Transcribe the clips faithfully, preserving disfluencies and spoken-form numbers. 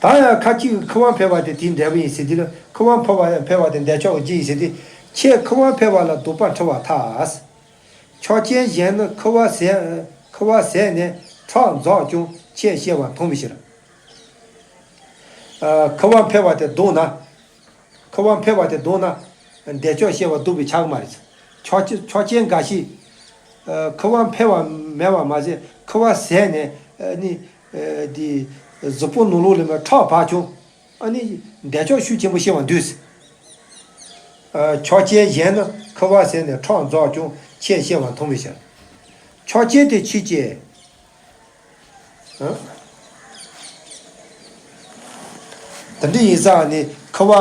ད་ཡང་ཁ་ཅིག་གིས་ཁུ་བ་འཕེལ་བ་དེ་དེའི་འབྲས་བུ་ཡིན་ཟེར་དུས་ལ། ཁུ་བ་འཕེལ་བ་འཕེལ་བ་དེ་འདས་ཆགས་ཀྱི་རྒྱུ་ཡིན་ཟེར་དུས། ཁྱེད་ཁུ་བ་འཕེལ་བ་ལ་སྡུག་པ་འཁྲི་བར་ཐལ། ཆོས་ཅན་གཞན་ནི་ཁུ་བ་ཟད། ཁུ་བ་ཟད་ནས་ཁྲག་འཛག་ཀྱང་ཁྱེད་སྐྱེ་བ་མཐོང་བའི་ཕྱིར། ཨ། ཁུ་བ་འཕེལ་བ་དེ་ལྡོག་ན། ཁུ་བ་འཕེལ་བ་དེ་ལྡོག་ན། འདས་ཆགས་སྐྱེ་བ་ལྡོག་པས་ཁྱབ་ཀྱི་མ་རེད། ཆོས་ཅན་ཆོས་ཅན་འགའ་ཞིག་ཨ། ཁུ་བ་འཕེལ་བ་མེད་པ་མ་ཟད། ཁུ་བ་ཟད་ནས། ཨ་ནི། ཨ། དེ་གཟུགས་པོ་ནང་ལོགས་ལ་མ་ཁྲག་བབས་ཀྱང་། ཨ་ནི་འདས་ཆགས་ཤུགས་ཆེན་པོ་སྐྱེ་བ་འདུག། ཨ། ཆོས་ཅན་གཞན་ནི་ཁུ་བ་ཟད་ནས་ཁྲག་འཛག་ཀྱང་ཁྱེད་སྐྱེ་བ་མཐོང་བའི་ཕྱིར། ཆོས་ཅན་དེ་ཆོས་ཅན། ཨ། དེ་འདྲ་ཡིན་ཙང་ནི་ཁུ་བ་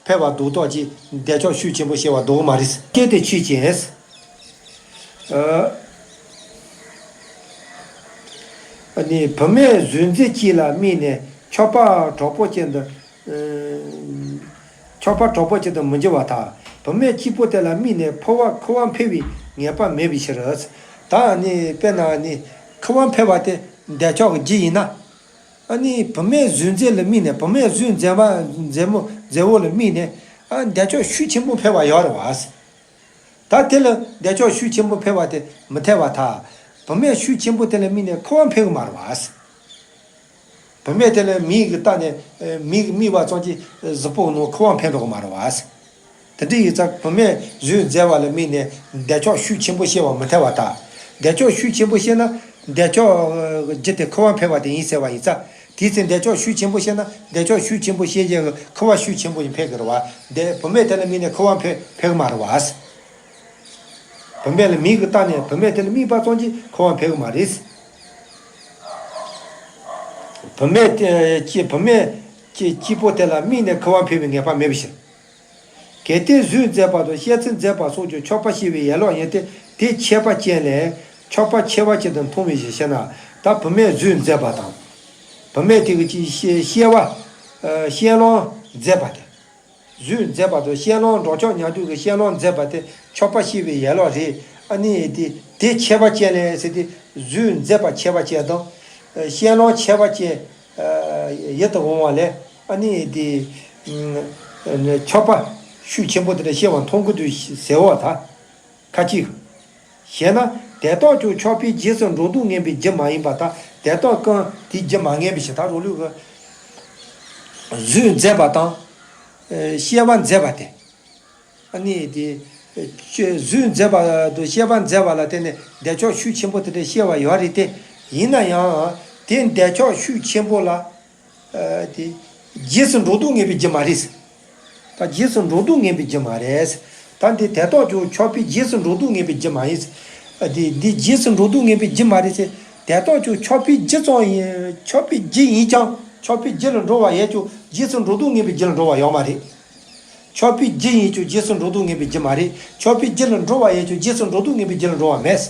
འཕེལ་བ་ལྡོག་ཐག་ཅིག་འདས་ཆགས་ཤུགས་ཆེན་པོ་སྐྱེ་བ་ལྡོག་མ་རེད། ཆོས་ཅན་དེ་ཆོས་ཅན། ཨ། ཨ་ནི་བུད་མེད་གཟུགས་མཛེས་ཅིག་ལ་དམིགས་ནས་ཆགས་པ་གྲོགས་པོ་ཅན་དུ། ཨ། ཆགས་པ་གྲོགས་པོ་ཅན་དུ་མི་འགྱུར་བར་ཐལ། བུད་མེད་སྐྱིད་པོ་དེ་ལ་དམིགས་ནས་ཁུ་བ་ཁུ་བ་འཕེལ་བའི་ངེས་པ་མེད་པའི་ཕྱིར། ད་ནི་དཔེར་ན་ནི་ཁུ་བ་འཕེལ་བ་དེ་འདས་ཆགས་ཀྱི་རྒྱུ་ཡིན་ན། ཨ་ནི་བུད་མེད་གཟུགས་མཛེས་ལ་དམིགས་ནས། བུད་མེད་གཟུགས་མཛེས་པ་མཛེས་མོ་མཛེས་པོ་ལ་དམིགས་ནས། ཨ། འདས་ཆགས་ཤུགས་ཆེན་པོ་འཕེལ་བ་ཡོད་རེད་བ། ད་དེ་ལ་འདས་ཆགས་ཤུགས་ཆེན་པོ་འཕེལ་བ་དེ་མི་འཐད་པར་ཐལ། བུད་མེད་ཤུགས་ཆེན་པོ་དེ་ལ་དམིགས་ནས་ཁུ་བ་འཕེལ་གི་མ་རེད་བ། བུད་མེད་དེ་ལ་མིག་གིས་བལྟས་ནས། ཨ། མིག་གིས་དམིགས་པ་ཙམ་གྱིས་གཟུགས་པོ་ནང་ཁུ་བ་འཕེལ་འགྲོ་གི་མ་རེད་བ། དེ་འདྲ་ཡིན་ཙང་བུད་མེད་གཟུགས་མཛེས་པ་ལ་དམིགས་ནས་འདས་ཆགས་ཤུགས་ཆེན་པོ་སྐྱེ་བ་མི་འཐད་པར་ཐལ། འདས་ཆགས་ཤུགས་ཆེན་པོ་སྐྱེས་ན། འདས་ཆགས་ཀྱི་རྒྱུ་དེ་ཁུ་བ་འཕེལ་བ་དེ་ཡིན་ཟེར་བ་ཡིན་ཙང་། དེའི་ཚེ་འདས་ཆགས་ཤུགས་ཆེན་པོ་སྐྱེས་ན། འདས་ཆགས་ཤུགས་ཆེན་པོ་སྐྱེ་རྒྱུ་གི་ཁུ་བ་ཤུགས་ཆེན་པོ་ཞིག་འཕེལ་གི་རེད་བ། འདས། བུད་མེད་དེ་ལ་དམིགས་ནས་ཁུ་བ་འཕེལ་འཕེལ་གི་མ་རེད་བ། བུད་མེད་ལ་མིག་གིས་བལྟས་ནས་བུད་མེད་དེ་ལ་དམིགས་པ་ཙམ་གྱིས་ཁུ་བ་འཕེལ་གི་མ་རེད། བུད་མེད་དེ་སྐྱིད། བུད་མེད་སྐྱིད་སྐྱིད་པོ་དེ་ལ་དམིགས་ནས་ཁུ་བ་འཕེལ་བའི་ངེས་པ་མེད་པའི་ཕྱིར། གལ་ཏེ་གཟུགས་མཛེས་པ་དང་ཤ་ཚ་མཛེས་པ་སོགས་ཀྱང་ཆགས་པ་སྐྱེ་བའི་ཡན་ལག་ཡིན་ཏེ། དེ་ཁྱད་པར་ཅན་ལས་ཆགས་པ་ཁྱད་པར་ཅན་དུ་མཐོང་བའི་ཕྱིར་ཞེ་ན། ད་བུད་མེད་གཟུགས་མཛེས་པ་དང་། བུད་མེད་དེ་གི་ཅིག་ཤེས་ཤེས་པ། ཨ། ཤེས་ལོང་མཛེས་པ་དེ། གཟུགས་མཛེས་པ་དང་ཤེས་ལོང་འགྲོ་ཆགས་ཉམས་རྒུད་ཀྱི་ཤེས་ལོང་མཛེས་པ་དེ་ཆགས་པ་སྐྱེ་བའི་ཡན་ལག་རེད། ཨ་ནི་དེ་དེ་ཁྱད་པར་ཅན་ལས་ཟེར་ཏེ། གཟུགས་མཛེས་པ་ཁྱད་པར་ཅན་དང་། ཨ། ཤེས་ལོང་ཁྱད་པར་ཅན། ཨ། ཡིད་དུ་འོང་བ་ལས། ཨ་ནི་དེ། ཨ། ཆགས་པ་ཤུགས་ཆེན་པོ་དེ་འདྲ་སྐྱེ་བ་མཐོང་གི་འདུག་ཟེར་བ་དང་། ཁ་ཅིག་ཞེ་ན། དེ་དག་ཀྱང་ཆགས་པའི་རྗེས་སུ་འགྲོ་ལྡོག་ངེས་པའི་རྒྱུ་མ་ཡིན་པར་ཐལ། དེ་དག་ཀུན་དེའི་རྒྱུ་མ་ངེས་པའི་ཕྱིར། ད་རང་ལུགས་ཀྱི་གཟུགས་མཛེས་པ་དང་། ཨ། ཤེས་པ་མཛེས་པ་དེ། ཨ་ནི་དེ། ཨ། གཟུགས་མཛེས་པ་དང་ཤེས་པ་མཛེས་པ་ལ་བརྟེན་ནས་འདས་ཆགས་ཤུགས་ཆེན་པོ་དེ་འདྲ་སྐྱེ་བ་ཡོད་རེད་དེ། ཡིན་ན་ཡང་དེ་འདས་ཆགས་ཤུགས་ཆེན་པོ་ལ། ཨ། དེ་རྗེས་སུ་འགྲོ་ལྡོག་ངེས་པའི་རྒྱུ་མ་རེད། ད་རྗེས་སུ་འགྲོ་ལྡོག་ངེས་པའི་རྒྱུ་མ་རེད། ད་འདི་དེ་དག་ཀྱང་ཆགས་པའི་རྗེས་སུ་འགྲོ་ལྡོག་ངེས་པའི་རྒྱུ་མ་ཡིན། ཨ། དེ་འདི་རྗེས་སུ་འགྲོ་ལྡོག་ངེས་པའི་རྒྱུ་མ་རེད་ཟེར། དེ་དག་ཀྱང་ཆགས་པའི་རྒྱུ་ཙམ་ཡིན། ཆགས་པའི་རྒྱུ་ཡིན་ཀྱང་ཆགས་པའི་རྒྱུ་ལ་འགྲོ་བ་ཡོད་ཀྱང་རྗེས་སུ་འགྲོ་ལྡོག་ངེས་པའི་རྒྱུ་ལ་འགྲོ་བ་ཡོད་མ་རེད། ཆགས་པའི་རྒྱུ་ཡིན་ཀྱང་རྗེས་སུ་འགྲོ་ལྡོག་ངེས་པའི་རྒྱུ་མ་རེད། ཆགས་པའི་རྒྱུ་ལ་འགྲོ་བ་ཡོད་ཀྱང་རྗེས་སུ་འགྲོ་ལྡོག་ངེས་པའི་རྒྱུ་ལ་འགྲོ་བ་མེད།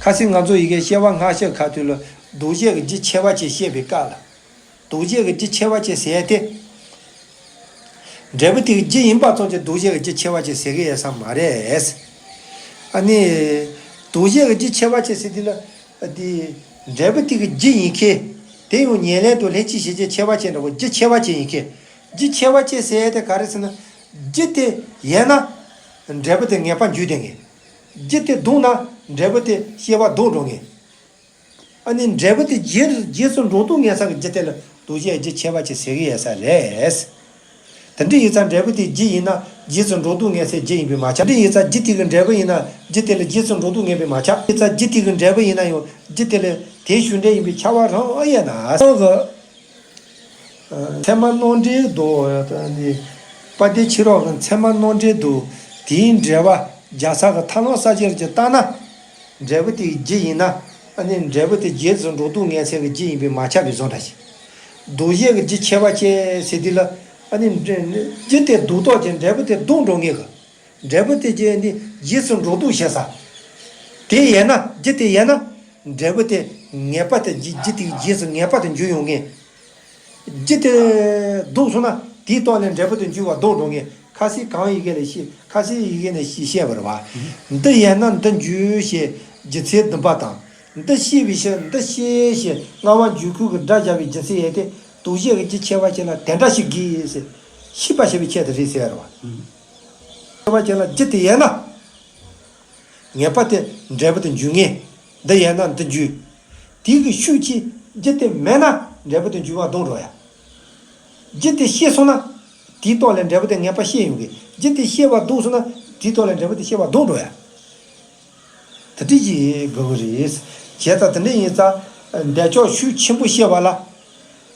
ཁ་སང་ང་ཚོ་ཡི་གེ་བཤད་པ་སྔ་ཕྱི་ཁ་ཐུག་ལ་ལྡོག་བྱའི་རྒྱུ་ཁྱད་པར་ཅན་བཤད་པའི་སྐབས་ལ། ལྡོག་བྱའི་རྒྱུ་ཁྱད་པར་ཅན་ཟེར་ཏེ། འབྲས་བུ་དེ་གི་རྒྱུ་ཡིན་པ་ཙམ་གྱིས་ལྡོག་བྱའི་རྒྱུ་ཁྱད་པར་ཅན་ཟེར་གི་ཡོད་ས་མ་རེད། ཨ་ནི། ལྡོག་བྱའི་རྒྱུ་ཁྱད་པར་ཅན་ཟེར་དུས་ལ། དེ། འབྲས་བུ་དེ་གི་རྒྱུ་ཡིན་མཁན། དེ་ཡང་ཉེར་ལེན་དང་ལྷན་ཅིག་བྱེད་རྒྱུ་ཁྱད་པར་ཅན་འདྲ་བོ། རྒྱུ་ཁྱད་པར་ཅན་ཡིན་མཁན། རྒྱུ་ཁྱད་པར་ཅན་ཟེར་ཏེ་ག་རེ་ཟེར་ན། རྒྱུ་དེ་ཡོད་ན། འབྲས་བུ་དེ་ངེས་པར་འབྱུང་བསྡད་མཁན། རྒྱུ་དེ་ལྡོག་ན་འབྲས་བུ་དེ་སྐྱེ་བ་ལྡོག་འགྲོ་མཁན། ཨ་ནི་འབྲས་བུ་དེ་རྗེས་རྗེས་སུ་འགྲོ་ལྡོག་ངེས་ས་གི་རྒྱུ་དེ་ལ་ལྡོག་བྱའི་རྒྱུ་ཁྱད་པར་ཅན་ཟེར་གི་ཡོད་ས་རེད། དེ་འདྲ་ཡིན་ཙང་འབྲས་བུ་དེ་རྒྱུ་ཡིན་ན་རྗེས་སུ་འགྲོ་ལྡོག་ངེས་སའི་རྒྱུ་ཡིན་པས་མ་ཁྱབ། དེ་འདྲ་ཡིན་ཙང་རྒྱུ་དེ་གི་འབྲས་བུ་ཡིན་ན་རྒྱུ་དེ་ལ་རྗེས་སུ་འགྲོ་ལྡོག་ངེས་པས་མ་ཁྱབ། ཡིན་ཙང་རྒྱུ་དེ་གི་འབྲས་བུ་ཡིན་ན་ཡང་རྒྱུ་དེ་ལ་དེའི་ཤུགས་འབྲས་ཡིན་པས་ཁྱབ་པ་རང་ཨེ་ཡོད་ན། སོགས་ཀྱི། ཚད་མ་རྣམ་འགྲེལ་དུ། དཔལ་ལྡན་ཕྱི་རོལ་གྱི་ཚད་མ་རྣམ་འགྲེལ་དུ་དེའི་འགྲེལ་པ་རྒྱལ་ཚབ་ཀྱི་ཐར་ལམ་གསལ་བྱེད་ཀྱིས་བལྟས་ན། འབྲས་བུ་དེའི་རྒྱུ་ཡིན་ན། ཨ་ནི་འབྲས་བུ་དེ་རྗེས་སུ་འགྲོ་ལྡོག་ངེས་སའི་གི་རྒྱུ་ཡིན་པས་མ་ཁྱབ་པའི་བཟོ་འདྲ་ཞིག། ལྡོག་བྱའི་གི་རྒྱུ་ཁྱད་པར་ཅན་ཟེར་དུས་ལ། ཨ་ནི་རྒྱུ་དེ་ལྡོག་ཐག་ཆོད། འབྲས་བུ་དེ་ལྡོག་འགྲོ་ངེས་གི། འབྲས་བུ་དེ་རྗེས་ནི་རྗེས་སུ་འགྲོ་ལྡོག་བྱེད་ས། དེ་ཡོད་ན། རྒྱུ་དེ་ཡོད་ན། འབྲས་བུ་དེ་ངེས་པར་དུ་རྒྱུ་རྒྱུ་དེའི་རྗེས་སུ་ངེས་པར་དུ་འཇུག་ཡོང་ངེས། རྒྱུ་དེ་ལྡོག་སོང་ན་དེའི་ཐོག་ནས་འབྲས་བུ་དེ་འཇུག་པ་ལྡོག་འགྲོ་ངེས། ཁ་སང་གོང་ཡི་གེ་ལ་བཤད། ཁ་སང་ཡི་གེ་ནས་བཤད་བཤད་པ་རེད་བ། འདི་ཡོད་ན་འདི་འཇུག་ཞེས་རྒྱུ་མཚན་བདུན་པ་དང་། འདི་ཤེས་པའི་ཕྱིར་འདི་ཤེས་ཞེས་ལྔ་པ་འཇུག་ཁུངས་ཀྱི་སྒྲ་སྦྱར་བའི་རྒྱུ་མཚན་ཡོད་དེ། ལྟོ་བཤད་ཀྱི་རྒྱུ་ཆེ་བ་ཅན་ལ་དེ་འདྲ་ཞིག་དགོས་ཟེར། ཤེས་པར་བྱ་བའི་ཆེད་དུ་རེད་ཟེར་བ། ཆེ་བ་ཅན་ལ་རྒྱུ་དེ་ཡོད་ན། ངེས་པར་དེ་འབྲས་བུ་དེ་འཇུག་ངེས། འདི་ཡོད་ན་འདི་འཇུག་དེ་གི་ཤུགས་ཀྱིས་རྒྱུ་དེ་མེད་ན་འབྲས་བུ་དེ་འཇུག་པ་སྡུག་འགྲོ་ཡ། རྒྱུ་དེ་ཤེས་སོང་ན། དེའི་ཐོག་ལས་འབྲས་བུ་དེ་ངེས་པར་ཤེས་ཡོང་གི། རྒྱུ་དེ་ཤེས་པ་སྡུག་སོང་ན། དེའི་ཐོག་ལས་འབྲས་བུ་དེ་ཤེས་པ་སྡུག་འགྲོ་ཡ། དེ་འདྲ་ཅིག་དགོས་ཀྱི་རེད། བྱས་ཙང་དེ་འདྲ་ཡིན་ཙང་། འདོད་ཆགས་ཤུགས་ཆེན་པོ་སྐྱེ་བ་ལ།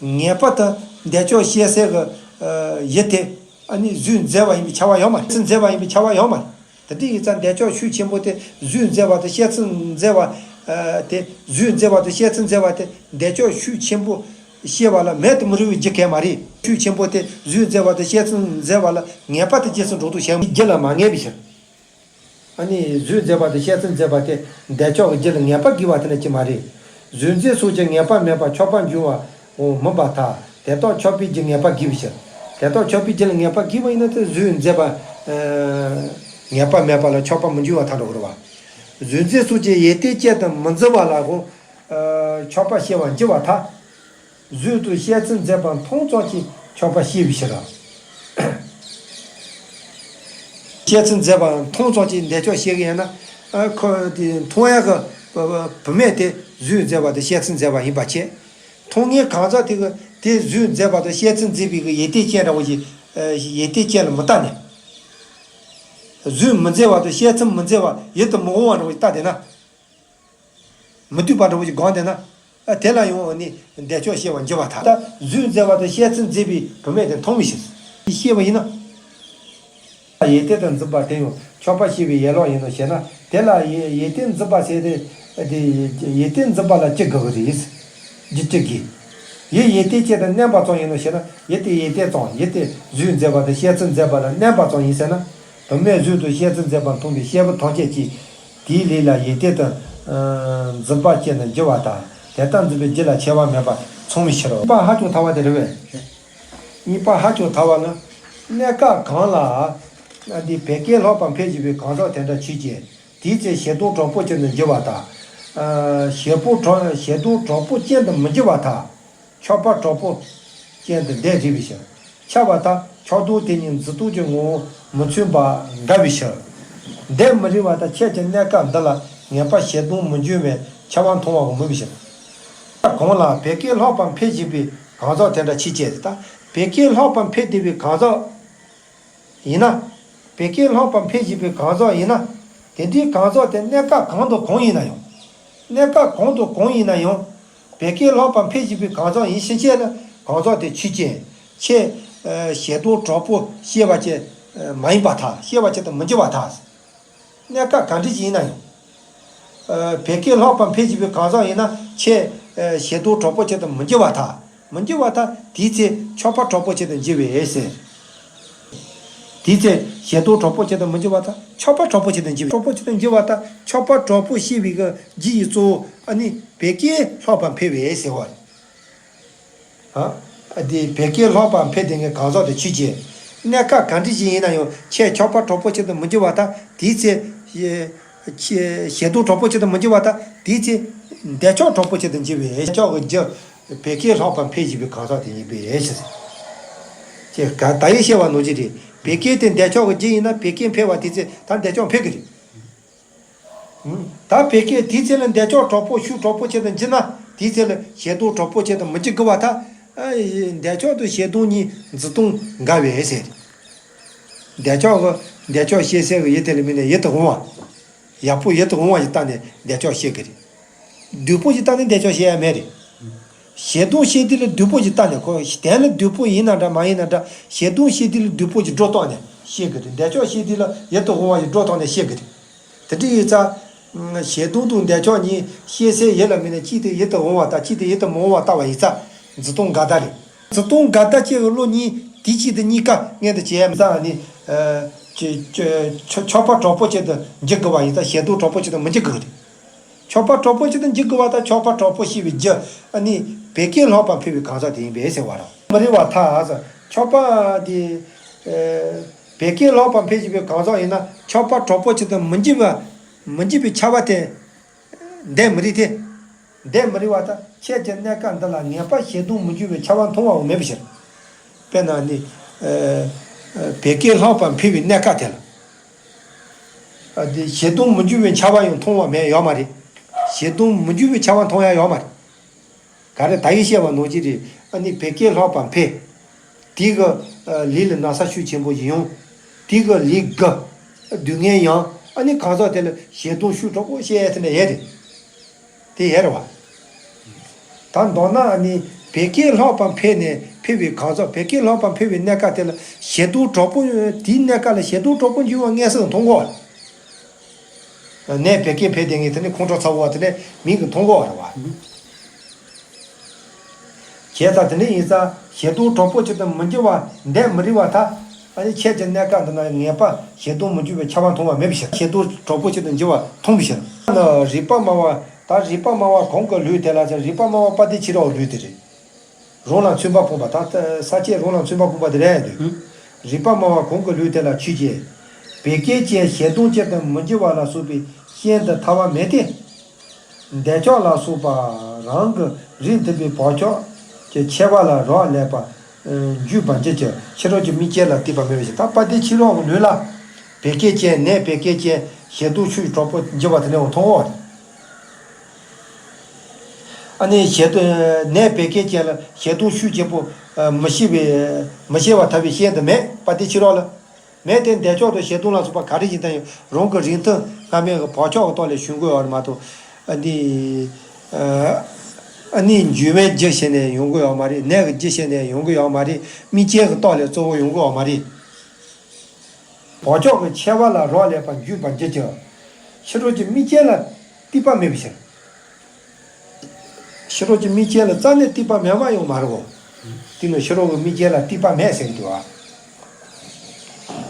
ངེས་པར་དུ་འདོད་ཆགས་སྐྱེ་སའི་གི་ཡུལ་དེ། ཨ་ནི་གཟུགས་མཛེས་པ་ཡིན་པའི་ཁྱབ་པ་ཡོད་མ་རེད། སེམས་མཛེས་པ་ཡིན་པའི་ཁྱབ་པ་ཡོད་མ་རེད། དེ་འདྲ་ཡིན་ཙང་འདོད་ཆགས་ཤུགས་ཆེན་པོ་དེ་གཟུགས་མཛེས་པ་དང་ཤ་ཚ་མཛེས་པ། དེ་གཟུགས་མཛེས་པ་དང་ཤ་ཚ་མཛེས་པ་དེ་འདོད་ཆགས་ཤུགས་ཆེན་པོ་སྐྱེ་བ་ལ་མེད་དུ་མི་རུང་བའི་རྒྱུ་གང་ཡང་མ་རེད། ཤུགས་ཆེན་པོ་དེ་གཟུགས་མཛེས་པ་དང་ཤ་ཚ་མཛེས་པ་ལ་ངེས་པར་དུ་རྗེས་སུ་འགྲོ་ལྡོག་བྱེད་མི་རྒྱུ་ལ་མ་ངེས་པའི་ཕྱིར། ཨ་ནི་གཟུགས་མཛེས་པ་དང་ཤ་ཚ་མཛེས་པ་དེ་འདོད་ཆགས་ཀྱི་རྒྱུ་ལ་ངེས་པར་དགོས་པ་དེ་འདྲ་ཅིག་མ་རེད། གཟུགས་མཛེས་སོགས་ཀྱི་ངེས་པ་མེད་པར་ཆགས་པ་འབྱུང་བའང་མིན་པར་ཐལ། དེ་དག་ཆགས་པའི་རྒྱུ་ངེས་པར་དགོས་པའི་ཕྱིར། དེ་དག་ཆགས་པའི་རྒྱུ་ལ་ངེས་པར་དགོས་པ་ཡིན་ན་དེ་གཟུགས་མཛེས་པ། ངེས་པ་མེད་པ་ལ་ཆགས་པ་མི་འབྱུང་བར་ཐལ་འགྲོ་གི་རེད་བ། གཟུགས་མཛེས་སོགས་ཀྱི་ཡོན་ཏན་ཅན་དུ་མི་འཛིན་པ་ལའང་ཆགས་པ་སྐྱེ་བར་འགྱུར་བར་ཐལ། གཟུགས་དང་ཤ་ཚ་མཛེས་པ་མཐོང་ཙམ་གྱིས་ཆགས་པ་སྐྱེ་བའི་ཕྱིར། ཤ་ཚ་མཛེས་པ་མཐོང་ཙམ་གྱིས་འདོད་ཆགས་སྐྱེ་གི་ཡོད་ན། ཨ་ཁོ་དེ་མཐོང་ཡག་གི་བུད་མེད་དེ་གཟུགས་མཛེས་པ་དང་ཤ་ཚ་མཛེས་པ་ཡིན་པ་བྱས། མཐོང་མཁན་གང་ཟག་དེ་གི་དེ་གཟུགས་མཛེས་པ་དང་ཤ་ཚ་མཛེས་པའི་གི་ཡོན་ཏན་ཅན་འདྲ་བོ་ཞིག་ཡོན་ཏན་ཅན་ལ་མི་ལྟ་ནས། གཟུགས་མི་མཛེས་པ་དང་ཤ་ཚ་མི་མཛེས་པ་ཡིད་དུ་མི་འོང་བ་འདྲ་བོ་ཞིག་ལྟ་བསྡད་ན། མི་སྡུག་པ་འདྲ་བོ་ཞིག་སྒོམ་བསྡད་ན། ཨ་དེ་ལ་ཡང་ནི་འདོད་ཆགས་སྐྱེ་བར་འགྱུར་བར་ཐལ། ད་གཟུགས་མཛེས་པ་དང་ཤ་ཚ་མཛེས་པའི་བུད་མེད་དེ་མཐོང་བའི་ཕྱིར། ཤེས་པ་ཡིན་ན། ཡོན་ཏན་དུ་འཛིན་པ་དེ་ཡང་ཆགས་པ་སྐྱེ་བའི་ཡན་ལག་ཡིན་ནོ་ཞེ་ན། དེ་ལ་ཡོན་ཏན་འཛིན་པ་ཟེར་ཏེ། དེ་ཡོན་ཏན་འཛིན་པ་ལ་ཅི་དགོས་ཀྱི་རེད། རྒྱུ་ཅི་དགོས། ཡུལ་ཡོན་ཏན་ཅན་དུ་བརྣན་པ་ཙམ་ཡིན་ནོ་ཞེ་ན། ཡུལ་དེ་ཡོན་ཏན་ཙམ། ཡུལ་དེ་གཟུགས་མཛེས་པ་དང་ཤ་ཚ་མཛེས་པ་ལ་བརྣན་པ་ཙམ་ཡིན་ཟེར་ན། བུད་མེད་གཟུགས་དང་ཤ་ཚ་མཛེས་པ་མཐོང་བའི་ཤེས་པ་ཐམས་ཅད་ཀྱིས། དེའི་ལས་ལ་ཡོན་ཏན་དུ་འཛིན་པ་ཅན་དུ་འགྱུར་བ་དང་། དེ་ལྟར་འཛིན་པའི་རྒྱུ་ལ་ཁྱད་པར་མེད་པར་མཚུངས་པའི་ཕྱིར་རོ། གཉིས་པ་ཧ་ཅང་ཐལ་བ་དེ་རེད་པས། གཉིས་པ་ཧ་ཅང་ཐལ་བ་ནི། གནས་སྐབས་གང་ལ། འདི་བད་ཀན་ལྷགས་པ་འཕེལ་བཞིན་པའི་གང་ཟག་དེ་འདྲ་ཆོས་ཅན། དེའི་ཚེ་ཞེ་སྡང་དྲག་པོ་ཅན་དུ་འགྱུར་བ་དང་། ཞེ་པོ་དྲག་ཞེ་སྡང་དྲག་པོ་ཅན་དུ་མི་འགྱུར་བར་ཐལ། ཆགས་པ་དྲག་པོ་ཅན་དུ་འདས་རིགས་པའི་ཕྱིར། ཁྱབ་པ་དང་ཆགས་སྡང་དེ་གཉིས་འཛིན་སྟངས་ཀྱི་ངོ་བོ་མི་མཚུངས་པ་འགལ་བའི་ཕྱིར། འདས་མི་རིགས་པ་དང་ཁྱེད་ཀྱི་གནས་སྐབས་འདི་ལ་ངེས་པར་ཞེ་སྡང་མི་འབྱུང་བའི་ཁྱབ་པ་མཐོང་བ་མིན་པའི་ཕྱིར། གང་ལ་བད་ཀན་ལྷགས་པ་འཕེལ་བཞིན་པའི་གང་ཟག་དེ་འདྲ་ཆོས་ཅན། ད་བད་ཀན་ལྷགས་པ་འཕེལ་བསྡད་པའི་གང་ཟག་ཡིན་ན། བད་ཀན་ལྷགས་པ་འཕེལ་བཞིན་པའི་གང་ཟག་ཡིན་ན། དེ་འདྲའི་གང་ཟག་དེ་གནས་སྐབས་གང་དང་གང་ཡིན་ན་ཡང་། གནས་སྐབས་གང་དང་གང་ཡིན་ན་ཡང་། བད་ཀན་ལྷགས་པ་འཕེལ་བཞིན་པའི་གང་ཟག་ཡིན་ཕྱིན་ཆད་ལ་གང་ཟག་དེ་ཆོས་ཅན། ཁྱེད། ཞེ་སྡང་དྲག་པོ་སྐྱེ་བ་ཅན་མ་ཡིན་པར་ཐལ། སྐྱེ་བ་ཅན་དུ་མི་འགྱུར་བར་ཐལ། གནས་སྐབས་ག་འདྲ་ཞིག་ཡིན་ན་ཡང་། བད་ཀན་ལྷགས་པ་འཕེལ་བཞིན་པའི་གང་ཟག་ཡིན་ན་ཁྱེད། ཞེ་སྡང་དྲག་པོ་ཅན་དུ་མི་འགྱུར་བར་ཐལ། མི་འགྱུར་བར་ཐལ། དེའི་ཚེ་ཆགས་པ་དྲག་པོ་ཅན་དུ་འགྱུར་བས་ཟེར། དེའི་ཚེ་ཞེ་སྡང་དྲག་པོ་ཅན་དུ་མི་འགྱུར་བར་ཐལ། ཆགས་པ་དྲག་པོ་ཅན་དུ་འགྱུར་བས། དྲག་པོ་ཅན་དུ་འགྱུར་བར་ཐལ། ཆགས་པ་དྲག་པོ་སྐྱེ་བའི་གི་རྒྱུ་ཡི་གཙོ་བོ་ཨ་ནི་བད་ཀན་ལྷགས་པ་འཕེལ་བས་ཟེར་བ་རེད། ཨ། དེ་བད་ཀན་ལྷགས་པ་འཕེལ་བསྡད་མཁན་གང་ཟག་དེ་ཆོས་ཅན། གནས་སྐབས་ག་འདྲ་ཞིག་ཡིན་ན་ཡང་ཁྱེད་ཆགས་པ་དྲག་པོ་ཅན་དུ་མི་འགྱུར་བར་ཐལ། དེའི་ཚེ། ཞེ་སྡང་དྲག་པོ་ཅན་དུ་མི་འགྱུར་བར་ཐལ། དེའི་ཚེ། འདོད་ཆགས་དྲག་པོ་ཅན་དུ་འགྱུར་བས། འདོད་ཆགས་ཀྱི་རྒྱུ། བད་ཀན་ལྷགས་པ་འཕེལ་བཞིན་པའི་གང་ཟག་དེ་ཡིན་པས་ཞེས། ཅེས་ག་ད་ཡིན་བཤད་པ་ནང་བཞིན་རེད། བད་ཀན་དེ་འདོད་ཆགས་ཀྱི་རྒྱུ་ཡིན་ན་བད་ཀན་འཕེལ་བ་དེའི་ཚེ་ད་འདོད་ཆགས་འཕེལ་གི་རེད། ད་བད་ཀན་དེའི་ཚེ་ལ་འདོད་ཆགས་དྲག་པོ་ཤུགས་དྲག་པོ་ཅན་དུ་འགྱུར་ན་དེའི་ཚེ་ལ་ཞེ་སྡང་དྲག་པོ་ཅན་དུ་མི་འགྱུར་དགོས་པར་ཐལ། ཨ། འདོད་ཆགས་དང་ཞེ་སྡང་གཉིས་འཛིན་སྟངས་འགལ་བས་ཟེར། འདོད་ཆགས་ཀྱི་འདོད་ཆགས་སྐྱེ་སའི་ཡུལ་དེ་ལ་དམིགས་ནས་ཡིད་དུ་འོང་བ། ཡག་པོ་ཡིད་དུ་འོང་བ་ཞིག་བལྟས་ནས་འདོད་ཆགས་སྐྱེ་གི་རེད། སྡུག་པོ་ཞིག་བལྟས་ནས་འདོད་ཆགས་སྐྱེ་ཡ་མེད་རེད། ཞེ་སྡང་སྐྱེ་དུས་ལ་སྡུག་པོ་ཞིག་བལྟས་ནས་ཁོ་དོན་ལ་སྡུག་པོ་ཡིན་ན་འདྲ་མ་ཡིན་ན་འདྲ་ཞེ་སྡང་སྐྱེ་དུས་ལ་སྡུག་པོ་ཞིག་སྒྲོ་བཏགས་ནས་སྐྱེ་གི་རེད། འདོད་ཆགས་སྐྱེ་དུས་ལ་ཡིད་དུ་འོང་བ་ཞིག་སྒྲོ་བཏགས་ནས་སྐྱེ་གི་རེད། དེ་འདྲ་ཡིན་ཙང་། ཞེ་སྡང་དང་འདོད་ཆགས་གཉིས་སྐྱེ་སའི་ཡུལ་ལ་དམིགས་ནས་གཅིག་དེ་ཡིད་དུ་འོང་བ་དང་གཅིག་དེ་ཡིད་དུ་མི་འོང་བ་བལྟ་བ་ཡིན་ཙང་འཛིན་སྟངས་འགལ་ཟླ་རེད། འཛིན་སྟངས་འགལ་ཟླ་སྐྱེ་བའི་བློ་གཉིས་དེ་གཅིག་དེ་གཉིས་ཀ་མངོན་དུ་བྱེད་ཡ་མི་ཙང་ནི། ཆགས་པ་དྲག་པོ་ཅན་དུ་འགྱུར་དགོས་པ་ཡིན་ཙང་ཞེ་སྡང་དྲག་པོ་ཅན་དུ་མི་འགྱུར་དགོས་རེད། ཆགས་པ་དྲག་པོ་ཅན་དུ་འགྱུར་དགོས་པ་དང་ཆགས་པ་དྲག་པོ་སྐྱེ་བའི་རྒྱུ་ཨ་ནི་བད་ཀན་ལྷགས་པ་འཕེལ་བའི་གང་ཟག་དེ་ཡིན་པས་ཟེར་བ་རེད། མི་རིགས་པ་ཐལ། ཆགས་པ་དེ། བད་ཀན་ལྷགས་པ་འཕེལ་བཞིན་པའི་གང་ཟག་ཡིན་ན་ཆགས་པ་དྲག་པོ་ཅན་དུ་མི་འགྱུར་བ། མི་འགྱུར་བའི་ཁྱབ་པ་དེ། འདས་མི་རིགས་ཏེ། འདས་མ་རིག་པར་ཐལ། ཁྱེད་ཀྱི་གནས་སྐབས་འདི་ལ་ངེས་པར་གཞན་སྟོང་མི་འགྱུར་བའི་ཁྱབ་པ་མཐོང་བའང་མེད་པའི་ཕྱིར། དཔེར་ན་ནི། ཨ་ཨ་བད་ཀན་ལྷག་པར་འཕེལ་བའི་གནས་སྐབས་དེ་ལ། ཨ་དེ་གཞན་སྟོང་མི་འགྱུར་བའི་ཁྱབ་པ་ཡང་མཐོང་བ་མེད་ཡོད་མ་རེད། གཞན་སྟོང་མི་འགྱུར་བའི་ཁྱབ་པ་མཐོང་ཡ་ཡོད་མ་རེད། ག་རེ་ད་གིན་བཤད་པ་ནང་བཞིན་རེད། ཨ་ནི་བད་ཀན་ལྷག་པར་འཕེལ། དེ་གི་ཨ་ལུས་ལ་ན་ཚ་ཤུགས་ཆེན་པོ་ཞིག་ཡོང་། དེ་གི་ལུས་འགུལ། སྡུག་བསྔལ་ཡོང་། ཨ་ནི་གང་ཟག་དེ་ལ་གཞན་སྟོང་ཤུགས་དྲག་པོ་བཤད་ཡ་དེ་འདྲ་ཡོད་རེད། དེ་ཡོད་རེད་བ། ད་མདོར་ན་ཨ་ནི་བད་ཀན་ལྷག་པར་འཕེལ་ནས་འཕེལ་བའི་གང་ཟག་བད་ཀན་ལྷག་པར་འཕེལ་བའི་གནས་སྐབས་དེ་ལ་གཞན་སྟོང་དྲག་པོ། དེའི་གནས་སྐབས་ལ་གཞན་སྟོང་དྲག་པོ་འགྱུར་བ་མངོན་སུམ་མཐོང་གོ། ནས་བད་ཀན་འཕེལ་དེ་ངས་དེ་ནས་ཁོང་ཁྲོ་ཚ་བོ་བ་དེ་ནས་མིག་གིས་མཐོང་གོ་བ་རེད་བ། བྱས་ཙང་དེ་འདྲ་ཡིན་ཙང་གཞན་སྟོང་དྲག་པོ་ཅིག་ཏུ་མི་འགྱུར་བ་འདས་མི་རིག་པར་ཐལ། ཨ་ནི་ཁྱེད་ཀྱི་གནས་སྐབས་འདི་ན་ངེས་པར་གཞན་སྟོང་མི་འགྱུར་བའི་ཁྱབ་པ་མཐོང་བ་མེད་པའི་ཕྱིར། གཞན་སྟོང་དྲག་པོ་ཅིག་ཏུ་འགྱུར་བ་མཐོང་བའི་ཕྱིར། ན་རིག་པ་སྨྲ་བ། ད་རིག་པ་སྨྲ་བ་གོང་གི་ལུགས་དེ་ལ་ཟེར། རིག་པ་སྨྲ་བ་དཔལ་ལྡན་ཕྱི་རོལ་ལུགས་དེ་རེད། རང་ལ་མཚོན་པ་སྤངས་པ། ད་ས་བཅད་རང་ལ་མཚོན་པ་སྤངས་པ་དེ་རེད་འདུག། རིག་པ་སྨྲ་བ་གོང་གི་ལུགས་དེ་ལ་ཆོས་ཅན། བད་ཀན་ཅན་གཞན་སྟོང་ཅན་དུ་མི་འགྱུར་བ་ལ་སོགས་པའི་ཤན་དུ་ཐལ་བ་མེད་དེ། འདས་ཆགས་ལ་སོགས་པ་རང་གི་རིགས་མཐུན་པའི་བག་ཆགས་ཀྱི་ཆད་པ་ལ་རག་ལས་པ་འགྱུར་བར་འགྱུར་གྱི་ཕྱི་རོལ་གྱི་དམིགས་རྐྱེན་ལ་ལྟོས་པ་མེད་པའི་ཕྱིར། ད་དཔལ་ལྡན་ཕྱི་རོལ་གྱི་ལུགས་ལ་བད་ཀན་ཅན། ནས་བད་ཀན་ཅན་གཞན་སྟོང་ཤུགས་དྲག་པོ་འགྱུར་བ་དེ་ནས་འོང་མཐོང་འོང་། ཨ་ནི་གཞན་སྟོང་། ནས་བད་ཀན་ཅན་ལ་གཞན་སྟོང་ཤུགས་ཆེན་པོ་མི་ཤེས་པའི། མི་ཤེས་པར་ཐལ་བའི་ཤན་དུ་མེད། དཔལ་ལྡན་ཕྱི་རོལ་ལ། མེད་དེ། འདས་ཆགས་དང་གཞན་སྟོང་ལ་སོགས་པ་ག་རེ་ཡིན་ད་ཡང་རང་གི་རིགས་མཐུན་སྔ་མའི་གི་བག་ཆགས་ཀྱི་ཐོག་ལས་བྱུང་དགོས་ཡོད་རེད་མ་གཏོགས། ཨ་ནི། ཨ་ནི་འབྱུང་བའི་རྒྱུ་བྱས་ནས་ཡོང་གི་ཡོད་མ་རེད། ནད་ཀྱི་རྒྱུ་བྱས་ནས་ཡོང་གི་ཡོད་མ་རེད། དམིགས་རྐྱེན་གྱི་ཐོག་ལས་གཙོ་བོ་ཡོང་གི་ཡོད་མ་རེད། བག་ཆགས་ཀྱི་ཆད་པ་ལ་རག་ལས་པ་འགྱུར་བར་འགྱུར་གྱི་ཕྱི་རོལ་གྱི་དམིགས་རྐྱེན་ལ་ལྟོས་པ་མེད་པའི་ཕྱིར། ཕྱི་རོལ་གྱི་དམིགས་རྐྱེན་ལ་རྩ་ནས་ལྟོས་པ་མེད་པ་ཡང་མ་རེད་གོ། དེ་ནི་ཕྱི་རོལ་གྱི་དམིགས་རྐྱེན་ལ་ལྟོས་པ་མེད་ཟེར་གྱི་འདུག་ཨ།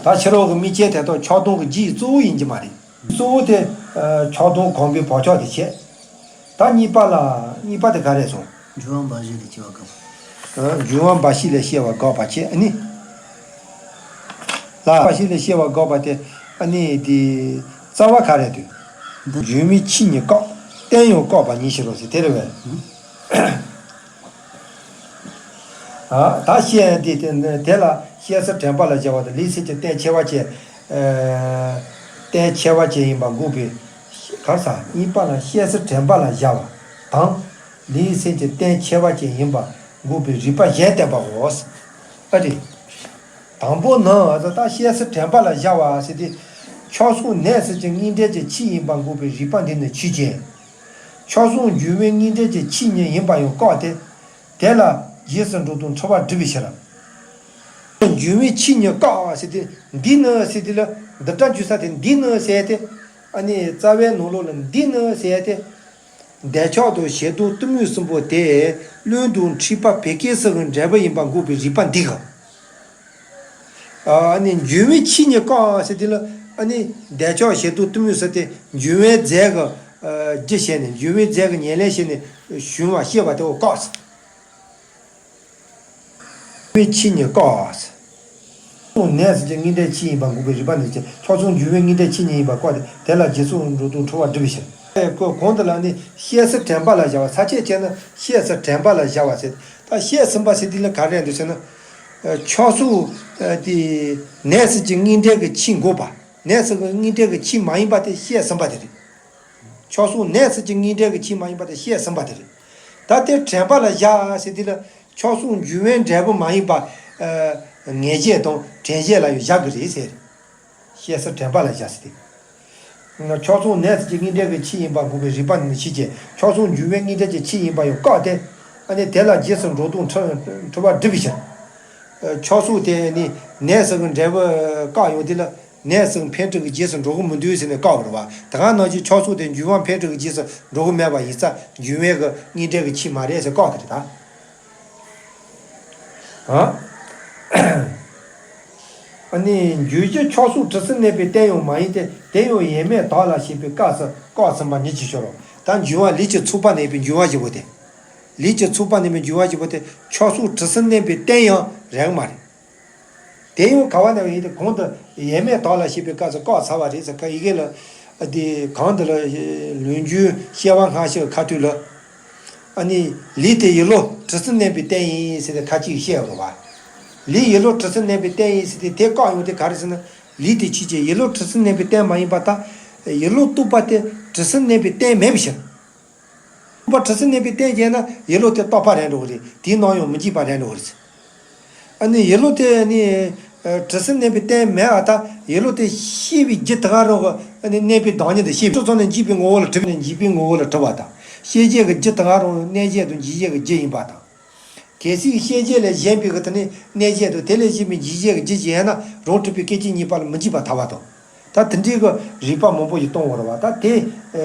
ད་ཕྱི་རོལ་གྱི་དམིགས་རྐྱེན་དེ་དག་ཆགས་སྡང་གི་རྒྱུའི་གཙོ་བོ་ཡིན་གྱི་མ་རེད། གཙོ་བོ་དེ་ཆགས་སྡང་གོམས་པའི་བག་ཆགས་དེ་བྱས། ད་གཉིས་པ་ལ། གཉིས་པ་དེ་ག་རེ་སོང་། འབྱུང་བ་འབའ་ཞིག་ལས་སྐྱེ་བ་དགག་པ། འབྱུང་བ་འབའ་ཞིག་ལས་སྐྱེ་བ་དགག་པ་བྱས་ནི། ལ། འབའ་ཞིག་ལས་སྐྱེ་བ་དགག་པ་དེ། ཨ་ནི་དེ་རྩ་བ་ག་རེ་འདུག། འདི་འབྱུང་བའི་ཆོས་ཉིད་བཀག། རྟེན་ཡང་བཀག་པ་ཉིད་ཕྱིར་རོ་ཟེར་དེ་རེད་བས། ཨ། ད་བཤད་དེ་དེ་དེ་ལ་བཤད་ཚུལ་དྲན་པ་ལ་སྦྱར་བ་དང་། ལུས་སེམས་ཀྱི་རྟེན་ཕྱེ་བ་ཅན། ཨ། རྟེན་ཕྱེ་བ་ཅན་ཡིན་པ་འགོག་པའི། གར་ས་གཉིས་པ་ལ་བཤད་ཚུལ་དྲན་པ་ལ་སྦྱར་བ་དང་། ལུས་སེམས་ཀྱི་རྟེན་ཕྱེ་བ་ཅན་ཡིན་པ་འགོག་པའི་རིགས་པ་གཞན་བསྟན་པའོ། ཨ་རེད། དང་པོ་ནི། ད་ལྟ་བཤད་ཚུལ་དྲན་པ་ལ་སྦྱར་བ་ཟེར་ཏེ། ཆགས་སོགས་ནད་སོགས་ཀྱི་དངོས་འབྲས་ཀྱི་ཆོས་ཡིན་པ་འགོག་པའི་རིགས་པ་འདི་ནི་ཆོས་ཅན། ཆགས་སོགས་འབྱུང་བའི་དངོས་འབྲས་ཀྱི་ཆོས་ཉིད་ཡིན་པ་ཡང་བཀག་སྟེ། དེ་ལ་རྗེས་སུ་འགྲོ་དང་འཁྲུལ་བ་སྒྲུབ་པའི་ཕྱིར། འབྱུང་བའི་ཆོས་ཉིད་བཀག་ཟེར་ཏེ། འདི་ནི་ཟེར་དུས་ལ། འདི་ལྟར་འཇུག་ས་དེ་འདི་ནི་ཟེར་ཏེ། ཨ་ནི་རྩ་བའི་ནང་ལོགས་ལ་འདི་ནི་ཟེར་ཏེ། འདས་ཆགས་དང་གཞན་སྟོང་གཏི་མུག་གསུམ་པོ་དེ་བློས་བཏང་འཁྲུལ་པ་བད་ཀན་སོགས་ཀྱི་འབྲས་བུ་ཡིན་པ་འགོག་པའི་རིགས་པ་འདི་ག། ཨ་ནི་འབྱུང་བའི་ཆོས་ཉིད་བཀག་ཟེར་དུས་ལ། ཨ་ནི་འདས་ཆགས་གཞན་སྟོང་གཏི་མུག་ཟེར་ཏེ་འབྱུང་བའི་རྫས་ཀྱི་རྒྱུ་བྱས་ནས། འབྱུང་བའི་རྫས་ཀྱི་ཉེར་ལེན་བྱས་ནས་བྱུང་བ་སྐྱེ་བ་དེ་བ་བཀག་ཟེར། བའི་ཆོས་ཉིད་བཀག། ནད་སོགས་ཀྱི་དངོས་འབྲས་ཆོས་ཡིན་པ་འགོག་པའི་རིགས་པ་འདི་ཅན། ཆགས་སོགས་འབྱུང་བའི་དངོས་འབྲས་ཆོས་ཉིད་ཡིན་པ་བཀག་སྟེ། དེ་ལ་རྗེས་སུ་འགྲོ་དང་འཁྲུལ་བ་སྒྲུབ་པའི་ཕྱིར། གོང་དུ་ལ་ནི་བཤད་ཚུལ་དྲན་པ་ལ་སྦྱར་བ། ས་བཅད་བྱས་ན་བཤད་ཚུལ་དྲན་པ་ལ་སྦྱར་བ་ཟེར། ད་བཤད་ཟིན་པ་ཟེར་དུས་ལ་ག་རེ་འདུག་ཟེར་ན། ཆགས་སོགས་དེ་ནད་སོགས་ཀྱི་དངོས་འབྲས་ཀྱི་ཆོས་འགོག་པ། ནད་སོགས་ཀྱི་དངོས་འབྲས་ཀྱི་ཆོས་མ་ཡིན་པ་དེ་བཤད་ཟིན་པ་དེ་རེད། ཆགས་སོགས་ནད་སོགས་ཀྱི་དངོས་འབྲས་ཀྱི་ཆོས་མ་ཡིན་པ་དེ་བཤད་ཟིན་པ་དེ་རེད། ད་དེ་དྲན་པ་ལ་བཞག་ཟེར་དུས་ལ། ཆགས་སོགས་འབྱུང་བའི་འབྲས་བུ་མ་ཡིན་པ། ཨ། ངེས་ཤེས་དང་དྲན་ཤེས་ལ་ཡང་བཞག་གི་རེད་ཟེར། བཤད་ཚུལ་དྲན་པ་ལ་བཞག་ཟེར་ཏེ། ཆགས་སོགས་ནད་སོགས་ཀྱི་དངོས་འབྲས་ཀྱི་ཆོས་ཡིན་པ་འགོག་པའི་རིགས་པ་ནི་ཆོས་ཅན། ཆགས་སོགས་འབྱུང་བའི་དངོས་འབྲས་ཀྱི་ཆོས་ཡིན་པ་ཡང་བཀག་སྟེ། ཨ་ནི་དེ་ལ་རྗེས་སུ་འགྲོ་དང་འཁྲུལ་འཁྲུལ་བ་སྒྲུབ་པའི་ཕྱིར། ཆགས་སོགས་དེ་ནི་ནད་སོགས་ཀྱི་འབྲས་བུ་བཀག་ཡོང་དུས་ལ། ནད་སོགས་འཕེལ་འགྲིབ་ཀྱི་རྗེས་སུ་འགྲོ་གི་མི་འདུག་ཟེར་ནས་བཀག་པ་རེད་བ། དེ་ག་ནང་བཞིན་ཆགས་སོགས་དེ་འབྱུང་བ་འཕེལ་འགྲིབ་ཀྱི་རྗེས་སུ་འགྲོ་གི་མེད་པ་ཡིན་ཙང་། འབྱུང་བའི་གི་དངོས་འབྲས་ཀྱི་ཆོས་མ་རེད་ཟེར་བཀག་གི་རེད་ད། ཨ། ཨ་ནི་འགྱུར་གྱི་ཆགས་སོགས་དྲི་ཟར་གནས་པའི་རྟེན་ཡང་མ་ཡིན་ཏེ། དེ་ཡང་ཡས་མས་དག་ལ་ཞེས་པའི་སྐབས་སུ་བཀག་ཟིན་པ་ཉིད་ཀྱིས་ཕྱིར་རོ། ད་འབྱུང་བ་ལུས་ཀྱི་ཚོགས་པ་གནས་པའི་འབྱུང་བ་བཞི་པོ་དེ། ལུས་ཀྱི་ཚོགས་པ་གནས་པའི་འབྱུང་བ་བཞི་པོ་དེ་ཆགས་སོགས་དྲི་ཟར་གནས་པའི་རྟེན་ཡང་རེག་མ་རེད། དེ་ཡང་ག་བ་ན་ཡིན་ཏེ། གོང་དུ་ཡས་མས་དག་ལ་ཞེས་པའི་སྐབས་སུ་བཀག་ཚར་བ་རེད་ཟེར། ཁ་ཡི་གེ་ལ། འདི་གང་འདི་ལ་ལུས་འབྱུང་སྐྱེ་བ་སྔ་ཕྱི་ཁ་ཐུག་ལ། ཨ་ནི་ལས་དེ་ཡིད་བློ་དྲི་ཟར་མནན་པའི་རྟེན་ཡིན་ཟེར་ཏེ་ཁ་ཅིག་བཤད་ཡོད་རེད་བ། ལས་ཡིད་བློ་དྲི་ཟར་མནན་པའི་རྟེན་ཡིན་ཟེར་ཏེ་དེ་བཀག་ཡོང་དེ་ག་རེ་ཟེར་ན། ལས་དེ་ཕྱིན་ཆད་ཡིད་བློ་དྲི་ཟར་མནན་པའི་རྟེན་མ་ཡིན་པ་དང་། ཡིད་བློ་རྟོག་པ་དེ་དྲི་ཟར་མནན་པའི་རྟེན་མེད་པའི་ཕྱིར། རྟོག་པ་དྲི་ཟར་མནན་པའི་རྟེན་བྱས་ན་ཡིད་བློ་དེ་རྟོག་པ་རེད་འགྲོ་གི་རེད། དེའི་ནང་ཡང་མི་འཇིགས་པ་རེད་འགྲོ་གི་རེད། ཨ་ནི་ཡིད་བློ་དེ་ནི། ཨ། དྲི་ཟར་མནན་པའི་རྟེན་མེད་པ་དང་ཡིད་བློ་དེ་ཤེས་པའི་རྒྱུ་དེ་ག་རང་གི་ཨ་ནི་གནས་པའི་བདག་ཉིད་དུ་ཤེས་པའི་ཕྱིར། ཚོགས་ནི་འཇིགས་པའི་ངོ་བོ་ལ་གྲུབ་ནས་འཇིགས་པའི་ངོ་བོ་ལ་གྲུབ་པ་དང་། ཤེས་བྱའི་གི་རྒྱུ་དེ་ག་རང་གནས་བྱ་དང་འཇིག་བྱའི་གི་རྒྱུ་ཡིན་པ་དང་། གལ་སྲིད་ཤེས་བྱ་ལས་གཞན་པའི་གི་དེ་ནི་གནས་བྱ་དང་དེ་ལས་གཞན་པའི་འཇིག་བྱའི་གི་རྒྱུ་ཞིག་ཡིན་ན་རང་གྲུབ་པའི་སྐད་ཅིག་གཉིས་པ་ལ་མི་འཇིགས་པ་ཐལ་བ་དང་། ད་དེ་འདྲའི་གི་རིགས་པ་མང་པོ་ཞིག་གཏོང་བ་རེད་བ། ད་དེ་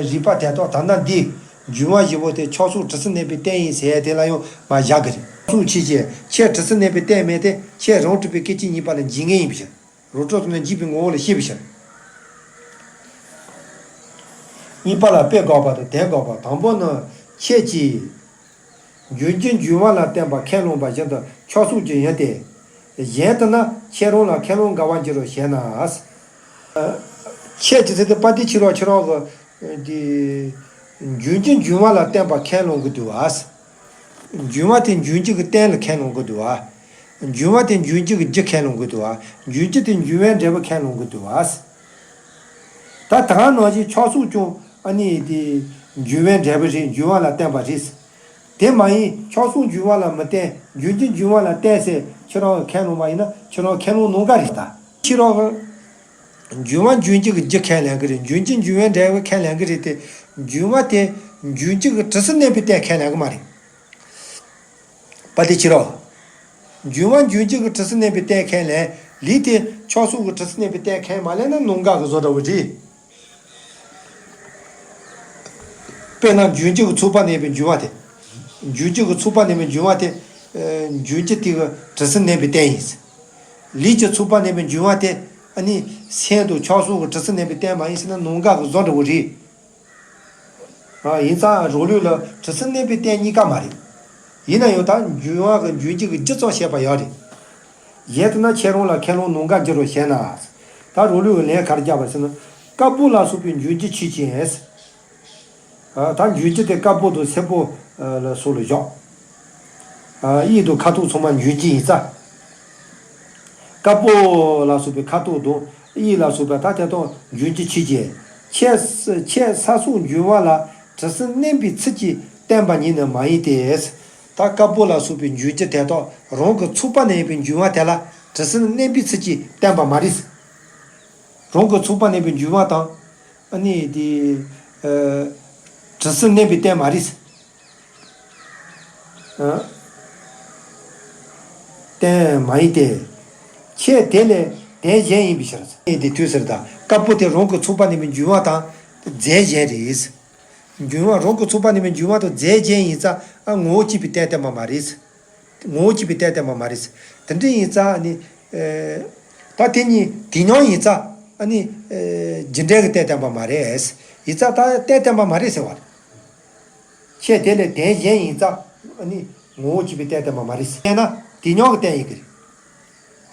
རིགས་པ་དེ་དག་ད་ལྟ་འདི་འབྱུང་བ་བཞི་པོ་དེ་ཁྱབ་སོགས་དྲི་ཟར་མནན་པའི་རྟེན་ཡིན་ཟེར་དེ་ལ་ཡང་མ་བཞག་གི་རེད། ཁྱབ་སོགས་ཕྱིན་ཆད་ཁྱེད་དྲི་ཟར་མནན་པའི་རྟེན་མེད་དེ། ཁྱེད་རང་གྲུབ་པའི་སྐད་ཅིག་གཉིས་པ་ལ་འཇིག་ངེས་ཡིན་པའི་ཕྱིར། རང་གྲུབ་ཏུ་ནི་འཇིག་པའི་ངོ་བོ་ལ་ཤེས་པའི་ཕྱིར། གཉིས་པ་ལ་དཔེ་དགག་པ་དང་དོན་དགག་པ། དང་པོ་ནི། ཁྱེད་ཀྱིས་འབྱུང་འགྱུར་འབྱུང་བ་ལ་བརྟེན་པ་ཁས་བླངས་པ་བཞིན་དུ་ཁྱབ་སོགས་ཀྱི་ཡིན་ཏེ། གཞན་དུ་ན་ཁྱེད་རང་ལ་ཁས་བླངས་འགལ་བར་འགྱུར་རོ་ཞེ་ན། ཁྱེད་ཀྱིས་ཟེར་དུས་དཔལ་ལྡན་ཕྱི་རོལ་ཁྱེད་རང་གི་འདི་འབྱུང་འགྱུར་འབྱུང་བ་ལ་བརྟེན་པ་ཁས་བླངས་ཀྱི་འདུག་བ། འབྱུང་བ་དེ་འབྱུང་འགྱུར་གྱི་རྟེན་ལ་ཁས་བླངས་ཀྱི་འདུག་བ། འབྱུང་བ་དེ་འབྱུང་འགྱུར་གྱི་རྒྱུ་ཁས་བླངས་ཀྱི་འདུག་བ། འབྱུང་འགྱུར་དེ་འབྱུང་བའི་འབྲས་བུ་ཁས་བླངས་ཀྱི་འདུག་བ། ད་དེ་ག་ནང་བཞིན་ཁྱབ་སོགས་ཀྱང་ཨ་ནི་དེ་འབྱུང་བའི་འབྲས་བུ་རེད། འབྱུང་བ་ལ་བརྟེན་པ་རེད། དེ་མ་ཡིན་ཁྱབ་སོགས་འབྱུང་བ་ལ་མི་བརྟེན། འབྱུང་འགྱུར་འབྱུང་བ་ལ་བརྟེན་ཟེར་ཁྱེད་རང་ཁས་བླངས་པ་ཡིན་ན་ཁྱེད་རང་ཁས་བླངས་གནང་ག་རེད་ད། ཕྱི་རོལ་གྱི་འབྱུང་བ་འབྱུང་འགྱུར་གྱི་རྒྱུ་ཁས་ལེན་གྱི་རེད། འབྱུང་འགྱུར་འབྱུང་བའི་འབྲས་བུ་ཁས་ལེན་གྱི་རེད་དེ། འབྱུང་བ་དེ་འབྱུང་འགྱུར་གྱི་དྲི་ཟར་མནན་པའི་རྟེན་ཁས་ལེན་གྱི་མ་རེད། དཔལ་ལྡན་ཕྱི་རོལ། འབྱུང་བ་འབྱུང་འགྱུར་གྱི་དྲི་ཟར་མནན་པའི་རྟེན་ཁས་ལེན། ལས་དེ་ཁྱབ་སོགས་ཀྱི་དྲི་ཟར་མནན་པའི་རྟེན་ཁས་མ་ལེན་ན་ནང་འགལ་གྱི་བཟོ་འདྲ་བོ་རེད། དཔེར་ན་འབྱུང་འགྱུར་གྱི་ཚོགས་པ་གནས་པའི་འབྱུང་བ་དེ། འབྱུང་འགྱུར་གྱི་ཚོགས་པ་གནས་པའི་འབྱུང་བ་དེ། ཨ། འབྱུང་འགྱུར་དེ་གི་དྲི་ཟར་མནན་པའི་རྟེན་ཡིན། ལས་ཀྱི་ཚོགས་པ་གནས་པའི་འབྱུང་བ་དེ། ཨ་ནི་སེམས་དང་ཁྱབ་སོགས་ཀྱི་དྲི་ཟར་མནན་པའི་རྟེན་མ་ཡིན་ཟེར་ན་ནང་འགལ་གྱི་བཟོ་འདྲ་བོ་རེད། ཨ། ཡིན་ཙང་རང་ལུགས་ལ་དྲི་ཟར་མནན་པའི་རྟེན་གཉིས་ཀ་མ་རེད། ཡིན་ན་ཡང་ད་འབྱུང་བ་གི་འབྱུང་འགྱུར་གྱི་རྒྱུ་ཙམ་བཤད་པ་ཡོད་རེད། གཞན་དུ་ན་ཁྱེད་རང་ལ་ཁས་བླངས་ནང་འགལ་འགྱུར་རོ་ཞེ་ན། ད་རང་ལུགས་ཀྱི་ལན་ག་རེ་བརྒྱབ་པ་ཟེར་ན། དཀར་པོ་ལ་སོགས་པའི་འབྱུང་འགྱུར་ཆོས་ཅན། ཨ། ད་འབྱུང་འགྱུར་དེ་དཀར་པོ་དང་སེར་པོ་ལ་སོགས་ལ་བཞག་ཨ། དབྱིབས་དང་ཁ་དོག་ཚང་མ་འབྱུང་འགྱུར་ཡིན་ཙང་། དཀར་པོ་ལ་སོགས་པའི་ཁ་དོག་དང་དབྱིབས་ལ་སོགས་པ་ད་དེ་དག་འབྱུང་འགྱུར་ཆོས་ཅན། ཁྱེད་ཁྱེད་ས་སོགས་འབྱུང་བ་ལ་དྲི་ཟར་མནན་པའི་ཚུལ་གྱིས་བརྟེན་པ་ཉིད་ནི་མ་ཡིན་ཏེ། ད་དཀར་པོ་ལ་སོགས་པའི་འབྱུང་འགྱུར་དེ་དག་རང་གི་ཚོགས་པ་ནས་ཡོད་པའི་འབྱུང་བ་དེ་ལ་དྲི་ཟར་མནན་པའི་ཚུལ་གྱིས་བརྟེན་པ་མ་རེད། རང་གི་ཚོགས་པ་ནས་ཡོད་པའི་འབྱུང་བ་དང་། ཨ་ནི་དེ། ཨ། དྲི་ཟར་མནན་པའི་རྟེན་མ་རེད། ཨ། རྟེན་མ་ཡིན་ཏེ། ཁྱེད་དེ་ལས་དོན་གཞན་ཡིན་པའི་ཕྱིར། ཨེ། དེ་དུས་ཟེར་ད། དཀར་པོ་དེ་རང་གི་ཚོགས་པ་ནས་ཡོད་པའི་འབྱུང་བ་དང་རྫས་གཞན་རེད། འབྱུང་བ་རང་གི་ཚོགས་པ་ནས་ཡོད་པའི་འབྱུང་བ་དང་རྫས་གཞན་ཡིན་ཙང་། ཨ། ངོ་བོ་གཅིག་པའི་རྟེན་བརྟེན་པ་མ་རེད། ངོ་བོ་གཅིག་པའི་རྟེན་བརྟེན་པ་མ་རེད། དེ་འདྲ་ཡིན་ཙང་ནི། ཨེ། ད་དེ་གཉིས་དེ་མྱོང་ཡིན་ཙང་། ཨ་ནི། ཨེ། རྒྱུ་འབྲས་ཀྱི་རྟེན་བརྟེན་པ་མ་རེད། ཡིན་ཙང་ད་རྟེན་བརྟེན་པ་མ་རེད་ཟེར་བ་རེད། ཁྱེད་དེ་ལས་དོན་གཞན་ཡིན་ཙང་། ཨ་ནི་ངོ་བོ་གཅིག་པའི་རྟེན་བརྟེན་པ་མ་རེད། དཔེར་ན་དེ་མྱོང་གི་རྟེན་ཡིན་གྱི་རེད།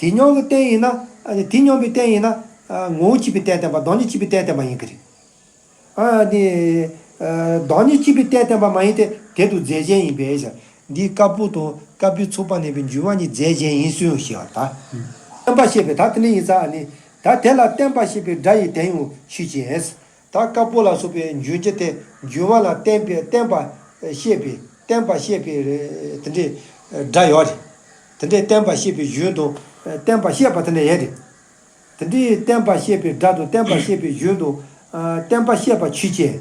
དེ་མྱོང་གི་རྟེན་ཡིན་ན། ཨ་ནི་དེ་མྱོང་པའི་རྟེན་ཡིན་ན། ཨ། ངོ་བོ་གཅིག་པའི་རྟེན་བརྟེན་པ། བདག་ཉིད་གཅིག་པའི་རྟེན་བརྟེན་པ་ཡིན་གྱི་རེད། ཨ་ནི། ཨ། བདག་ཉིད་གཅིག་པའི་རྟེན་བརྟེན་པ་མ་ཡིན་ཏེ། དེ་དང་རྫས་གཞན་ཡིན་པས་ཟེར། འདིའི་དཀར་པོ་དང་དཀར་པོའི་ཚོགས་པ་ནས་ཡོད་པའི་འབྱུང་བ་གཉིས་རྫས་གཞན་ཡིན་ཚུལ་ཞེས་པ་དང་། བརྟེན་པ་བཤད་པའི། ད་དེ་འདྲ་ཡིན་ཙང་། ཨ་ནི། ད་དེ་ལ་བརྟེན་པ་བཤད་པའི་སྒྲ་ཡི་དོན་ཡང་ཆོས་ཅན། ད་དཀར་པོ་ལ་སོགས་པའི་འབྱུང་འགྱུར་དེ་འབྱུང་བ་ལ་བརྟེན་པའི་བརྟེན་པ་བཤད་པའི་བརྟེན་པ་བཤད་པའི་དེ་འདྲའི་སྒྲ་ཡོད་རེད། དེ་འདྲའི་བརྟེན་པ་བཤད་པའི་གཞུང་དང་བརྟེན་པ་བཤད་པ་དེ་འདྲ་ཡོད་རེད། དེ་འདྲའི་བརྟེན་པ་བཤད་པའི་སྒྲ་དང་བརྟེན་པ་བཤད་པའི་གཞུང་དང་། ཨ། བརྟེན་པ་བཤད་པ་ཆོས་ཅན།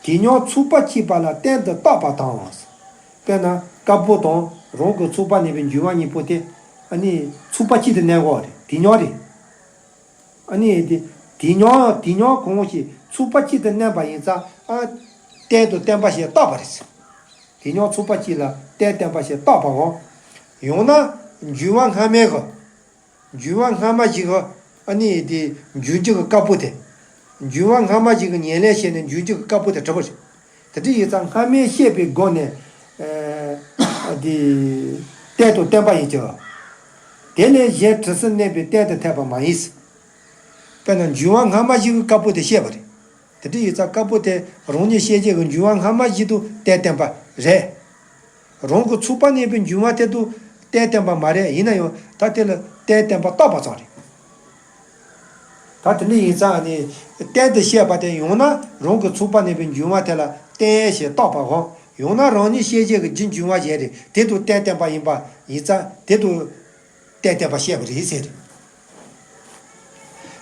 དེ་མྱོང་ཚོགས་པ་གཅིག་པ་ལ་རྟེན་དུ་བཏགས་པ་དང་། དཔེར་ན་དཀར་པོ་དང་རང་གི་ཚོགས་པ་ནས་ཡོད་པའི་འབྱུང་བ་གཉིས་པོ་དེ། ཨ་ནི་ཚོགས་པ་གཅིག་ཏུ་གནས་འགོག་རེད། དེ་མྱོང་རེད། ཨ་ནི་དེ་དེ་མྱོང་དེ་མྱོང་གང་ཞིག་ཚོགས་པ་གཅིག་ཏུ་གནས་པ་ཡིན་ཙང་། ཨ། རྟེན་དང་བརྟེན་པ་ཞེས་བཏགས་པ་རེད། དེ་མྱོང་ཚོགས་པ་གཅིག་ལ་རྟེན་བརྟེན་པ་ཞེས་བཏགས་པའམ། ཡང་ན་འབྱུང་བ་སྔ་མའི་གི། འབྱུང་བ་སྔ་མ་ཞིག་གི། ཨ་ནི་དེ་འབྱུང་འགྱུར་གྱི་དཀར་པོ་དེ། འབྱུང་བ་སྔ་མ་ཞིག་གི་ཉེར་ལེན་བྱས་ནས་འབྱུང་འགྱུར་གྱི་དཀར་པོ་དེ་གྲུབ་པ་རེད། དེ་འདྲ་ཡིན་ཙང་སྔ་མས་བཤད་པའི་སྒོ་ནས། ཨ། དེ་རྟེན་དང་བརྟེན་པ་ཡིན་ཀྱང་། དེ་ལས་གཞན་དྲི་ཟར་མནན་པའི་རྟེན་དུ་འཐད་པ་མ་ཡིན། དཔེར་ན་འབྱུང་བ་སྔ་མ་ཞིག་གི་དཀར་པོ་དེ་བཤད་པ་རེད། དེ་འདྲ་ཡིན་ཙང་དཀར་པོ་དེ་རང་ཉིད་ཤེས་བྱའི་གི་འབྱུང་བ་སྔ་མ་ཞིག་ཏུ་རྟེན་བརྟེན་པ་རེད། རང་གི་ཚོགས་པ་གནས་པའི་འབྱུང་བ་དེ་དུ་རྟེན་བརྟེན་པ་མ་རེད། ཡིན་ན་ཡང་ད་དེ་ལ་རྟེན་བརྟེན་པ་རྟོགས་པ་ཙམ་རེད། ད་དེ་འདྲ་ཡིན་ཙང་ནི་རྟེན་དུ་བཤད་པ་དེ་ཡང་ན་རང་གི་ཚོགས་པ་གནས་པའི་འབྱུང་བ་དེ་ལ་རྟེན་ཞེས་བཏགས་པའམ། ཡང་ན་རང་ཉིད་ཤེས་བྱའི་གི་རྒྱུ་འབྱུང་བ་གཞན་རེད། དེ་དུ་རྟེན་བརྟེན་པ་ཡིན་པ་ཡིན་ཙང་དེ་དུ་རྟེན་བརྟེན་པ་བཤད་པ་རེད་ཟེར།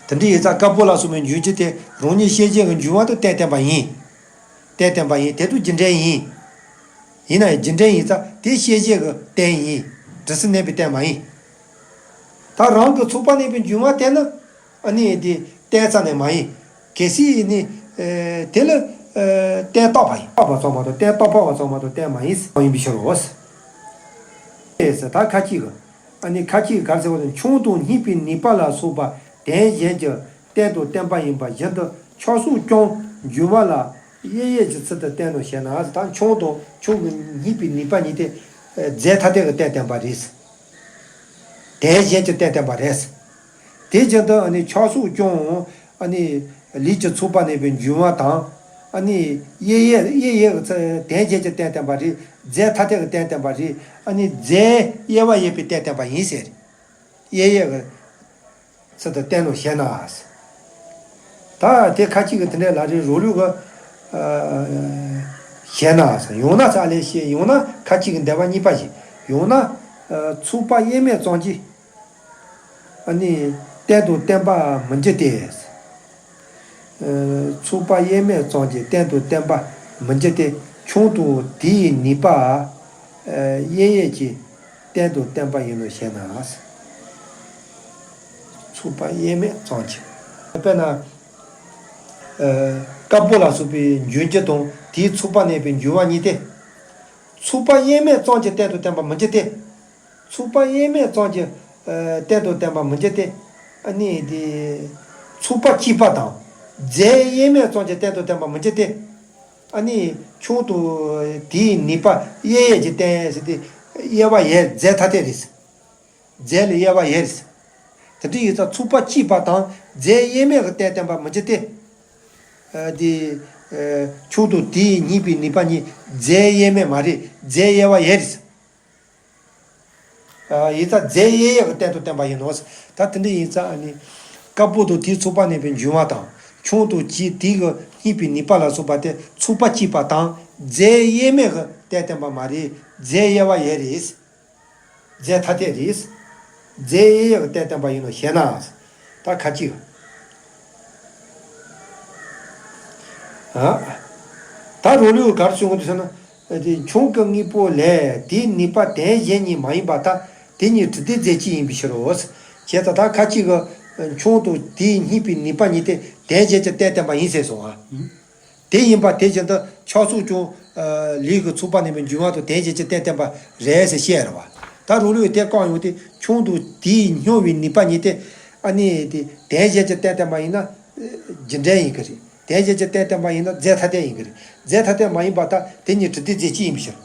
དེ་འདྲ་ཡིན་ཙང་དཀར་པོ་ལ་སོགས་པའི་འབྱུང་རྒྱུ་དེ་རང་ཉིད་ཤེས་བྱའི་གི་འབྱུང་བ་དུ་རྟེན་བརྟེན་པ་ཡིན། རྟེན་བརྟེན་པ་ཡིན། དེ་དུ་རྒྱུ་འབྲས་ཡིན། ཡིན་ན་ཡང་རྒྱུ་འབྲས་ཡིན་ཙང་དེ་ཤེས་བྱའི་གི་རྟེན་ཡིན། གྲུ་གཟིངས་བསྣན་པའི་རྟེན་མ་ཡིན། ད་རང་གི་ཚོགས་པ་གནས་པའི་འབྱུང་བ་དེ་ནི་ཨ་ནི་དེ་རྟེན་རྩ་ནས་མ་ཡིན། གལ་སྲིད་ནི་དེ་ལ་རྟེན་བཏགས་པ་ཡིན། བཏགས་པ་ཙམ་མ་གཏོགས་རྟེན་བཏགས་པ་ཙམ་མ་གཏོགས་རྟེན་མ་ཡིན་ཡིན་པའི་ཕྱིར་རོ། ཨེ་ཟེར་ད་ཁ་ཅིག་གི་ཨ་ནི་ཁ་ཅིག་ག་རེ་ཟེར་བ་དང་མཆོང་དང་སྙིགས་པའི་ནུས་པ་ལ་སོགས་པ་དོན་གཞན་གྱི་རྟེན་དང་བརྟེན་པ་ཡིན་པ་བཞིན་དུ་ཆགས་སོགས་ཀྱང་འབྱུང་བ་ལ་དབྱེ་ཡས་ཀྱི་ཚུལ་དུ་བསྟན་ནོ་ཞེ་ན། ད་མཆོང་དང་མཆོང་གི་སྙིགས་པའི་ནུས་པ་གཉིས་དེ་རྫས་ཐ་དད་ཀྱི་རྟེན་བརྟེན་པ་རེད། དོན་གཞན་གྱི་རྟེན་བརྟེན་པ་རེད། དེ་བཞིན་དུ་ཨ་ནི་ཆགས་སོགས་ཀྱང་ཨ་ནི་ལུས་ཀྱི་ཚོགས་པ་གནས་པའི་འབྱུང་བ་དང་། ཨ་ནི་དབྱེ་ཡས་དབྱེ་ཡས་ཀྱི་ཚུལ་དོན་གཞན་གྱི་རྟེན་བརྟེན་པ་རེད། རྫས་ཐ་དད་ཀྱི་རྟེན་བརྟེན་པ་རེད། ཨ་ནི་རྫས་དབྱེ་བ་ཡོད་པའི་རྟེན་བརྟེན་པ་ཡིན་ཟེར། དབྱེ་ཡས་ཀྱི་ཚུལ་དུ་བསྟན་ནོ་ཞེ་ན། ད་དེ་ཁ་ཅིག་གི་དེ་འདྲའི་ལ་རེ་རོ་ལུག་གི་ཞེ་ན། ཡང་ན་ས་ལས་ཤེས་ཡང་ན་ཁ་ཅིག་གི་འདོད་པ་གཉིས་པ་ཞིག་ཡང་ན་ཚོགས་པ་དབྱེར་མེད་ཙམ་གྱིས་ཨ་ནི་རྟེན་དང་བརྟེན་པ་མི་འགྱུར་ཏེ། ཚོགས་པ་དབྱེར་མེད་ཙམ་གྱིས་རྟེན་དང་བརྟེན་པ་མི་འགྱུར་ཏེ། མཆོང་དང་དེའི་ནུས་པ་དབྱེ་ཡས་ཀྱིས་རྟེན་དང་བརྟེན་པ་ཡིན་ནོ་ཞེ་ན། ཚོགས་པ་དབྱེར་མེད་ཙམ་གྱིས། དཔེར་ན། དཀར་པོ་ལ་སོགས་པའི་འབྱུང་རྒྱུ་དང་དེའི་ཚོགས་པ་གནས་པའི་འབྱུང་བ་གཉིས་ཏེ། ཚོགས་པ་དབྱེར་མེད་ཙམ་གྱིས་རྟེན་དང་བརྟེན་པ་མི་འགྱུར་ཏེ། ཚོགས་པ་དབྱེར་མེད་ཙམ་གྱིས་རྟེན་དང་བརྟེན་པ་མི་འགྱུར་ཏེ། ཨ་ནི་དེ་ཚོགས་པ་གཅིག་པ་དང་རྫས་དབྱེར་མེད་ཙམ་གྱིས་རྟེན་དང་བརྟེན་པ་མི་འགྱུར་ཏེ། ཨ་ནི་མཆོང་དང་དེའི་ནུས་པ་དབྱེ་ཡས་ཀྱིས་རྟེན་ཟེར་ཏེ་དབྱེ་བ་ཡོད། རྫས་ཐ་དད་རེད། རྫས་ལ་དབྱེ་བ་ཡོད་རེད། དེ་འདྲ་ཡིན་ཙང་ཚོགས་པ་གཅིག་པ་དང་རྫས་དབྱེར་མེད་ཀྱི་རྟེན་བརྟེན་པ་མི་འགྱུར་ཏེ། ཨ་དེ་ཨ་མཆོང་དང་དེའི་སྙིགས་པའི་ནུས་པ་གཉིས་རྫས་དབྱེར་མེད་མ་རེད། རྫས་དབྱེ་བ་ཡོད་རེད། ཨ་ཡིན་ཙང་རྫས་དབྱེ་ཡས་ཀྱི་རྟེན་དང་བརྟེན་པ་ཡིན་ནོ། ད་དེ་འདྲ་ཡིན་ཙང་ཨ་ནི་དཀར་པོ་དང་དེའི་ཚོགས་པ་གནས་པའི་འབྱུང་བ་དང་མཆོང་དང་གཅིག་དེ་གི་སྙིགས་པའི་ནུས་པ་ལ་སོགས་པ་དེ་ཚོགས་པ་གཅིག་པ་དང་རྫས་དབྱེར་མེད་ཀྱི་རྟེན་བརྟེན་པ་མ་རེད། རྫས་དབྱེ་བ་ཡོད་རེད། རྫས་ཐ་དད་རེད། རྫས་དབྱེ་ཡས་ཀྱི་རྟེན་བརྟེན་པ་ཡིན་ནོ་ཞེ་ན། ད་ཁ་ཅིག་ཨ། ད་རོ་ལུག་ག་རེ་གསུང་གི་འདུག་ཟེར་ན། དེ་མཆོང་གི་དངོས་པོ་ལས་དེའི་ནུས་པ་དོན་གཞན་ཉིད་མ་ཡིན་པར་ཐལ། དེ་ཉིད་དྲི་ལྡན་རྫས་གཅིག་ཡིན་པའི་ཕྱིར་རོ། བྱས་ཙང་ད་ཁ་ཅིག་གི་མཆོང་དང་དེའི་སྙིགས་པའི་ནུས་པ་གཉིས་དེ་དོན་གཞན་གྱི་རྟེན་བརྟེན་པ་ཡིན་ཟེར་སོང་ཨ། དེ་ཡིན་པ་དེ་བཞིན་དུ་ཆགས་སོགས་ཀྱང་ལུས་ཀྱི་ཚོགས་པ་གནས་པའི་འབྱུང་བ་དང་དོན་གཞན་གྱི་རྟེན་བརྟེན་པ་རེད་ཟེར་བཤད་རེད་བ། ད་རོ་ལུག་དེ་བཀག་ཡོང་དུས་མཆོང་དང་དེའི་སྙོམས་པའི་ནུས་པ་གཉིས་དེ་ཨ་ནི་དེ་དོན་གཞན་གྱི་རྟེན་བརྟེན་པ་ཡིན་ན་རྒྱུ་འབྲས་ཡིན་གྱི་རེད། དོན་གཞན་གྱི་རྟེན་བརྟེན་པ་ཡིན་ན་རྫས་ཐ་དད་ཡིན་གྱི་རེད། རྫས་ཐ་དད་མ་ཡིན་པར་ཐལ། དེ་ཉིད་དྲི་ལྡན་རྫས་གཅིག་ཡིན་པའི་ཕྱིར།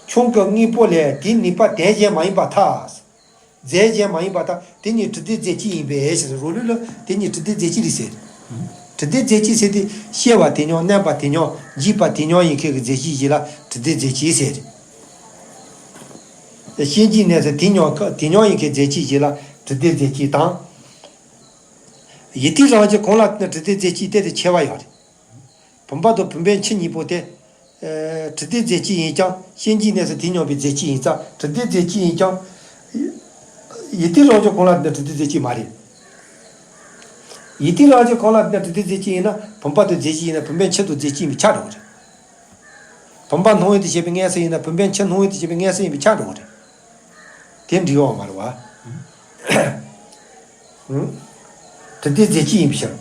མཆོང་གི་དངོས་པོ་ལས་དེའི་ནུས་པ་དོན་གཞན་མ་ཡིན་པར་ཐལ། རྫས་གཞན་མ་ཡིན་པར་ཐལ། དེ་ཉིད་དྲི་ལྡན་རྫས་གཅིག་ཡིན་པས་ཞེས་རོ་ལུག་ལ་དེ་ཉིད་དྲི་ལྡན་རྫས་གཅིག་རེད་ཟེར། དྲི་ལྡན་རྫས་གཅིག་ཟེར་དུས་སྐྱེ་བ་དེ་མཉམ་བརྣན་པ་དེ་མཉམ་འཇིག་པ་དེ་མཉམ་ཡིན་མཁན་གྱི་རྫས་གཅིག་ཞིག་ལ་དྲི་ལྡན་རྫས་གཅིག་ཟེར། སྐྱེ་འཇིག་གནས་ཚུལ་དེ་མཉམ་དེ་མཉམ་ཡིན་མཁན་རྫས་གཅིག་ཞིག་ལ་དྲི་ལྡན་རྫས་གཅིག་དང་། ཡུལ་དུས་རང་བཞིན་གང་ལ་ནི་དྲི་ལྡན་རྫས་གཅིག་དེ་དེ་ཕྱེ་བ་ཡོད་རེད། བུམ་པ་དང་བུམ་པའི་མཆུ་གཉིས་པོ་དེ། ཨ་དྲི་ལྡན་རྫས་གཅིག་ཡིན་ཀྱང་སྐྱེ་འཇིག་གནས་ཚུལ་དེ་མཉམ་པའི་རྫས་གཅིག་ཡིན་ཙང་དྲི་ལྡན་རྫས་གཅིག་ཡིན་ཀྱང་། ཡུལ་དུས་རང་བཞིན་གང་ལ་ནི་དྲི་ལྡན་རྫས་གཅིག་མ་རེད། ཡུལ་དུས་རང་བཞིན་གང་ལ་ནི་དྲི་ལྡན་རྫས་གཅིག་ཡིན་ན་བུམ་པ་དང་རྫས་གཅིག་ཡིན་ན་བུམ་པའི་མཆུ་དང་རྫས་གཅིག་ཡིན་པས་ཁྱབ་འགྲོ་གི་རེད། བུམ་པ་སྣང་བ་དང་བཅས་པའི་མངོན་སུམ་ཡིན་ན་བུམ་པའི་མཆུ་སྣང་བ་དང་བཅས་པའི་མངོན་སུམ་ཡིན་པས་ཁྱབ་འགྲོ་གི་རེད། དེ་འགྲིག་ཡོད་མ་རེད་བ། ཨུ། དྲི་ལྡན་རྫས་གཅིག་ཡིན་པའི་ཕྱིར།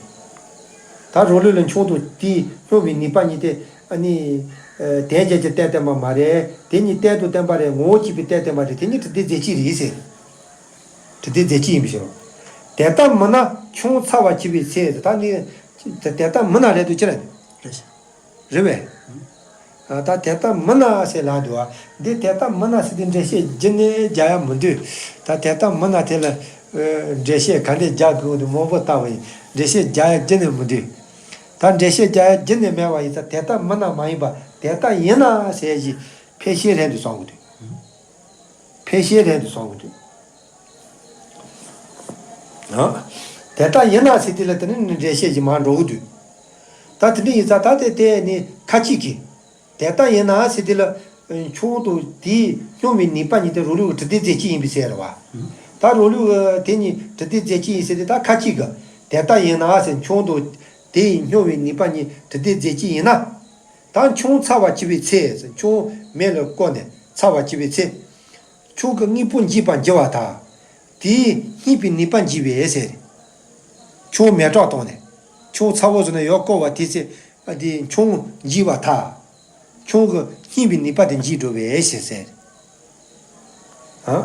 ད་རོ་ལུག་ལ་མཆོང་དང་དེའི་སྙོམས་པའི་ནུས་པ་གཉིས་དེ་ཨ་ནི། ཨ་དོན་གཞན་གྱི་རྟེན་བརྟེན་པ་མ་རེད། དེ་གཉིས་རྟེན་དང་བརྟེན་པ་རེད། ངོ་བོ་གཅིག་པའི་རྟེན་བརྟེན་པ་རེད། དེ་གཉིས་དྲི་ལྡན་རྫས་གཅིག་རེད་ཟེར། དྲི་ལྡན་རྫས་གཅིག་ཡིན་པའི་ཕྱིར། དེ་ལྟ་མིན་ན་མཆོང་ཚ་བར་གྱུར་པའི་ཚེ་ད་ནི། དེ་ལྟ་མིན་ན་རེད་འདུག་ཅི་རེད། རེད་བས། ཨ་ད་དེ་ལྟ་མིན་ན་ཟེར་ལབ་འདུག་ཨ། འདི་དེ་ལྟ་མིན་ན་ཟེར་དུས་འགྲེལ་བཤད་རྒྱུ་ནས་རྒྱག་ཡ་མི་འདུག་ད་དེ་ལྟ་མིན་ན་དེ་ལ་ཨ་འགྲེལ་བཤད་ག་འདྲས་རྒྱག་དགོས་འདུག་མང་པོ་བལྟ་བ་ཡིན། འགྲེལ་བཤད་རྒྱག་ཡ་རྒྱུ་ནས་མི་འདུག་ད་འགྲེལ་བཤད་རྒྱག་ཡ་རྒྱུ་ནས་མེད་པ་ཡིན་ཙང་དེ་ལྟ་མིན་ན་མ་ཡིན་པ་དེ་ལྟ་ཡིན་ན་ཟེར་ཞིག་ཕལ་ཆེར་རན་དུ་སོང་གི་འདུག་ཕལ་ཆེར་རན་དུ་སོང་གི་འདུག་ཨ། དེ་ལྟ་ཡིན་ན་ཟེར་དེ་ལ་དེ་ནི་འགྲེལ་བཤད་ཅིག་མར་འགྲོ་གི་འདུག་ད་དེ་འདྲ་ཡིན་ཙང་ད་དེ་དེ་ནི་ཁ་ཅིག་གིས། དེ་ལྟ་ཡིན་ན་ཟེར་དེ་ལ། མཆོང་དང་དེའི་སྙོམས་པའི་ནུས་པ་གཉིས་དེ་རོ་ལུག་གི་དྲི་ལྡན་རྫས་གཅིག་ཡིན་པའི་ཚེ་རེད་བ། ད་རོ་ལུག་གི་དེ་གཉིས་དྲི་ལྡན་རྫས་གཅིག་ཡིན་ཟེར་དེ་ད་ཁ་ཅིག་གིས། དེ་ལྟ་ཡིན་ན་ཟེར་མཆོང་དང་དེའི་སྙོམས་པའི་ནུས་པ་གཉིས་དྲི་ལྡན་རྫས་གཅིག་ཡིན་ན། ད་མཆོང་ཚ་བ་བྱེད་པའི་ཚེ་ཟེར་མཆོང་མེ་ལ་བསྐོལ་ནས་ཚ་བ་བྱེད་པའི་ཚེ། མཆོང་གི་དངོས་པོ་འཇིག་པར་འགྱུར་བ་དང་། དེས་སྙིགས་པའི་ནུས་པ་འཇིག་པས་ཟེར། མཆོང་མེ་སྲེག་བཏང་ནས། མཆོང་ཚ་བོ་བཟོས་ནས་ཡར་བསྐོལ་བ་དེའི་ཚེ། ཨ་དེ་མཆོང་འཇིག་པར་ཐལ། མཆོང་གི་སྙིགས་པའི་ནུས་པ་དེ་འཇིག་འགྲོ་བས་ཞེས་ཟེར། ཨ།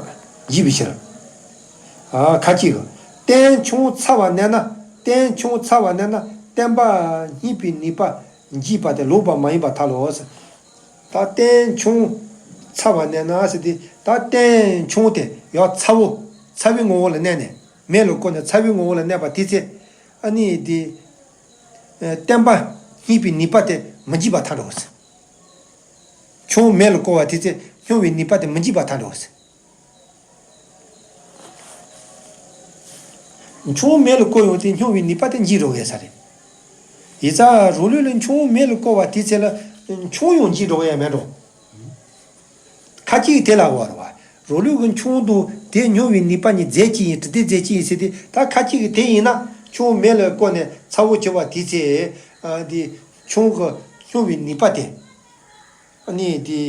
འཇིག་པའི་ཕྱིར། ཨ་ཁ་ཅིག་གིས། རྟེན་མཆོང་ཚ་བར་གནས་ན། རྟེན་མཆོང་ཚ་བར་གནས་ན་བརྟེན་པ་སྙིགས་པའི་ནུས་པ་འཇིག་པ་དེ་ལོག་པ་མ་ཡིན་པར་ཐལ་ལོ། ད་རྟེན་མཆོང་ཚ་བར་གནས་ན་ཟེར་དེ་ད་རྟེན་མཆོང་དེ་ཡང་ཚ་བོ་ཚ་བའི་ངོ་བོ་ལ་གནས་ནས་མེ་ལ་བསྐོལ་ནས་ཚ་བའི་ངོ་བོ་ལ་གནས་པ་དེའི་ཚེ། ཨ་ནི་དེ། བརྟེན་པ་སྙིགས་པའི་ནུས་པ་དེ་མི་འཇིག་པར་ཐལ་འགྲོ་ཟེར། མཆོང་མེ་ལ་བསྐོལ་བ་དེའི་ཚེ་སྙོམས་པའི་ནུས་པ་དེ་མི་འཇིག་པར་ཐལ་འགྲོ་ཟེར། མཆོང་མེ་ལ་བསྐོལ་ཡང་དེ་སྙོམས་པའི་ནུས་པ་དེ་འཇིག་འགྲོ་བས་ས་རེད། ཡིན་ཙང་རོ་ལུག་ལ་མཆོང་མེ་ལ་བསྐོལ་བ་དེའི་ཚེ་ལ་མཆོང་ཡང་འཇིག་འགྲོ་བས་ཡ་མེད་འགྲོ། ཁ་ཅིག་གིས་དེ་ལ་གོ་བ་རེད་བ། རོ་ལུག་གི་མཆོང་དང་དེ་སྙོམས་པའི་ནུས་པ་གཉིས་རྫས་གཅིག་ཡིན་དྲི་ལྡན་རྫས་གཅིག་ཡིན་ཟེར་ཏེ་ད་ཁ་ཅིག་གིས་དེ་ཡིན་ན་མཆོང་མེ་ལ་བསྐོལ་ནས་ཚ་བོ་བྱེད་པ་དེའི་ཚེ། ཨ་དེ་མཆོང་གི་སྙོམས་པའི་ནུས་པ་དེ། ཨ་ནི་དེ།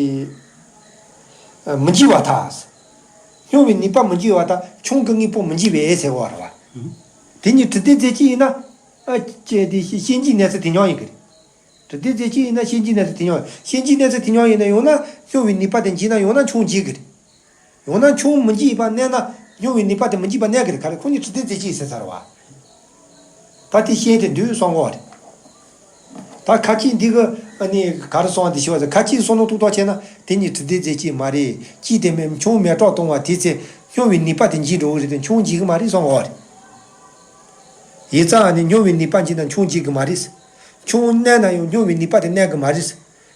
ཨ་མི་འཇིག་པར་ཐལ། སྙོམས་པའི་ནུས་པ་མི་འཇིག་པར་ཐལ། མཆོང་གི་དངོས་པོ་མི་འཇིག་པས་ཟེར་བ་རེད་བ། དེ་གཉིས་དྲི་ལྡན་རྫས་གཅིག་ཡིན་ན། ཨ་ཅེ་དེ་ཤེས་བྱའི་གནས་ཚུལ་དེ་མཉམ་ཡིན་གི་རེད། དྲི་ལྡན་རྫས་གཅིག་ཡིན་ན་ཤེས་བྱའི་གནས་ཚུལ་དེ་མཉམ་ཡིན། ཤེས་བྱའི་གནས་ཚུལ་དེ་མཉམ་ཡིན་ན་ཡང་ན་སྙོམས་པའི་ནུས་པ་དེ་འཇིག་ན་ཡང་ན་མཆོང་འཇིག་གི་རེད། ཡང་ན་མཆོང་མི་འཇིག་པར་གནས་ན་སྙོམས་པའི་ནུས་པ་དེ་མི་འཇིག་པར་གནས་ཀྱི་རེད། ག་རེ་ཁོ་གཉིས་དྲི་ལྡན་རྫས་གཅིག་ཟེར་ཚར་བ། ད་དེ་ཤེས་དེ་འདུག་གསུང་གོ་རེད། ད་ཁ་ཅིག་འདི་གི་ཨ་ནི་ག་རེ་གསུང་བ་འདི་ཤེས་པ་ཟེར། ཁ་ཅིག་གསུང་ནོ་ཐུག་ཐག་ཆད་ན་དེ་གཉིས་དྲི་ལྡན་རྫས་གཅིག་མ་རེད། གཅིག་དེ་མེད་མཆོང་མེ་སྲེག་གཏོང་བ་དེའི་ཚེ་སྙོམས་པའི་ནུས་པ་དེ་འཇིག་འགྲོ་གི་རེད་དེ་མཆོང་འཇིག་གི་མ་རེད་གསུང་གོ་རེད། ཡིན་ཙང་ཨ་ནི་སྙོམས་པའི་ནུས་པ་འཇིག་ན་མཆོང་འཇིག་གི་མ་རེད། མཆོང་གནས་ན་ཡང་སྙོམས་པའི་ནུས་པ་དེ་གནས་གི་མ་རེད།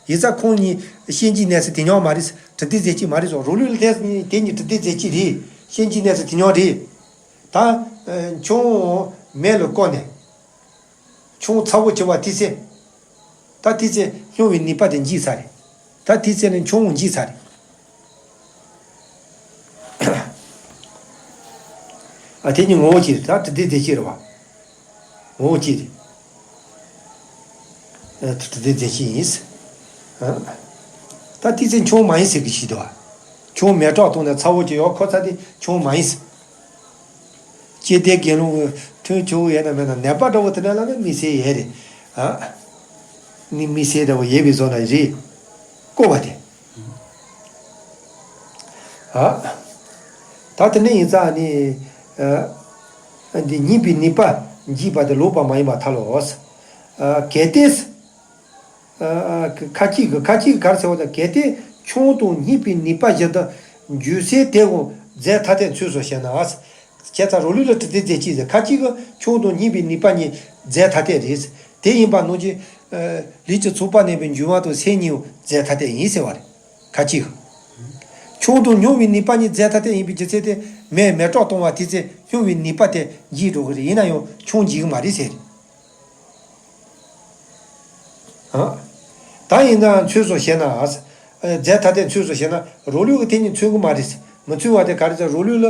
ཡིན་ཙང་ཁོང་གཉིས་ཤེས་བྱའི་གནས་ཚུལ་དེ་མཉམ་མ་རེད། དྲི་ལྡན་རྫས་གཅིག་མ་རེད་སོ། རོ་ལུག་ལ་དེ་དེ་གཉིས་དྲི་ལྡན་རྫས་གཅིག་རེད། ཤེས་བྱའི་གནས་ཚུལ་དེ་མཉམ་རེད། ད་མཆོང་མེ་ལ་བསྐོལ་ནས་མཆོང་ཚ་བོ་བྱེད་པ་དེའི་ཚེ། ད་དེའི་ཚེ་སྙོམས་པའི་ནུས་པ་དེ་འཇིག་ཚར་རེད། ད་དེའི་ཚེ་ནི་མཆོང་འཇིག་ཚར་རེད། ཨ་དེ་གཉིས་ངོ་བོ་གཅིག་རེད། ད་དྲི་ལྡན་རྫས་གཅིག་རེད་བ། ངོ་བོ་གཅིག་རེད། ཨ་དྲི་ལྡན་རྫས་གཅིག་ཡིན། ཨ་ད་དེའི་ཚེ་མཆོང་མ་ཡིན་ཟེར་གི་ཞིག་འདུག་བ། མཆོང་མེ་སྲེག་བཏང་ནས་ཚ་བོ་གཅིག་ཡོད་ཁོ་ཚ་དེ་མཆོང་མ་ཡིན་ཟེར། སྐྱེ་ལྡན་དགེ་སློང་གི་ཐོན་ཆོག་ཡོད་ན་མེད་ན་ནད་པ་འདྲ་བོ་དེ་འདྲ་ལ་ནི་དམིགས་བསལ་ཡོད་རེད། ཨ་ནི་དམིགས་བསལ་འདྲ་བོ་ཡོད་པའི་བཟོ་འདྲ་རེད། བསྐོལ་བ་དེ། ཨ། ད་དེ་འདྲ་ཡིན་ཙང་ནི། ཨ། འདི་སྙིགས་པའི་ནུས་པ་འཇིག་པ་དེ་ལོག་པ་མ་ཡིན་པར་ཐལ་ལོ། ཨ། གལ་ཏེ། ཨ། ཁ་ཅིག་གིས་ཁ་ཅིག་གིས་ག་རེ་ཟེར་བ་དང་གལ་ཏེ་མཆོང་དང་སྙིགས་པའི་ནུས་པ་བཞི་དང་འགྱུར་སའི་དེ་གང་རྫས་ཐ་དད་མཚུངས་སོ་ཞེ་ན། བྱས་ཙང་རོ་ལུག་ལ་དྲི་ལྡན་རྫས་གཅིག་ཟེར། ཁ་ཅིག་གིས་མཆོང་དང་སྙིགས་པའི་ནུས་པ་གཉིས་རྫས་ཐ་དད་རེད། དེ་ཡིན་པ་ནང་བཞིན། ཨ། ལུས་ཀྱི་ཚོགས་པ་གནས་པའི་འབྱུང་བ་དང་སེམས་གཉིས་རྫས་ཐ་དད་ཡིན་ཟེར་བ་རེད། ཁ་ཅིག་མཆོང་དང་སྙོམས་པའི་ནུས་པ་གཉིས་རྫས་ཐ་དད་ཡིན་པའི་རྒྱུ་མཚན་དེ་མེ་མེ་སྲེག་གཏོང་བ་དེའི་ཚེ་སྙོམས་པའི་ནུས་པ་དེ་འཇིག་འགྲོ་གི་རེད། ཡིན་ན་ཡང་མཆོང་འཇིག་གི་མ་རེད་ཟེར། ཨ། ད་ཡིན་ན་མཚུངས་སོ་ཞེ་ན། ཨ། རྫས་ཐ་དད་མཚུངས་སོ་ཞེ་ན་རོ་ལུག་གི་དེ་གཉིས་མཚུངས་གི་མ་རེད། མི་མཚུངས་པ་དེ་ག་རེ་ཟེར། རོ་ལུག་ལ་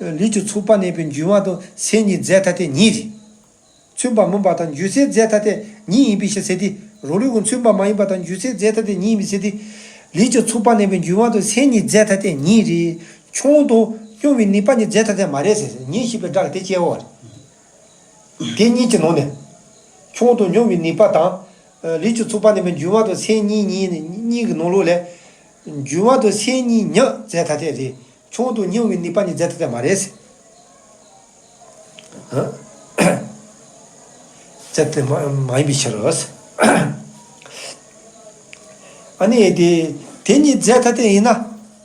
ལུས་ཀྱི་ཚོགས་པ་གནས་པའི་འབྱུང་བ་དང་སེམས་གཉིས་རྫས་ཐ་དད་ཉིད་རེད། མཚོན་པ་མིན་པ་དང་འགྱུར་སའི་རྫས་ཐ་དད་ཉིད་ཡིན་པའི་ཕྱིར་ཟེར་ཏེ། རོ་ལུག་གི་མཚོན་པ་མ་ཡིན་པ་དང་འགྱུར་སའི་རྫས་ཐ་དད་ཉིད་ཡིན་པའི་ཕྱིར་ཏེ། ལུས་ཀྱི་ཚོགས་པ་གནས་པའི་འབྱུང་བ་དང་སེམས་ཉིད་རྫས་ཐ་དད་ཉིད་རེད། མཆོང་དང་སྙོམས་པའི་ནུས་པ་ཉིད་རྫས་ཐ་དད་མ་རེད་ཟེར། ཉིད་ཞེས་པའི་སྒྲ་དེ་སྐྱེ་བོ་རེད། དེ་གཉིས་ཀྱི་ནང་ནས། མཆོང་དང་སྙོམས་པའི་ནུས་པ་དང་། ལུས་ཀྱི་ཚོགས་པ་གནས་པའི་འབྱུང་བ་དང་སེམས་ཉིད་གཉིས་གཉིས་ཀྱི་ནང་ལོགས་ལས། འབྱུང་བ་དང་སེམས་ཉིད་ཉིད་རྫས་ཐ་དད་རེད། མཆོང་དང་སྙོམས་པའི་ནུས་པ་ཉིད་རྫས་ཐ་དད་མ་རེད། ཨ། རྫས་ཐ་དད་མ་མ་ཡིན་པའི་ཕྱིར། ཨ་ནི་དེ་དེ་གཉིས་རྫས་ཐ་དད་ཡིན་ན།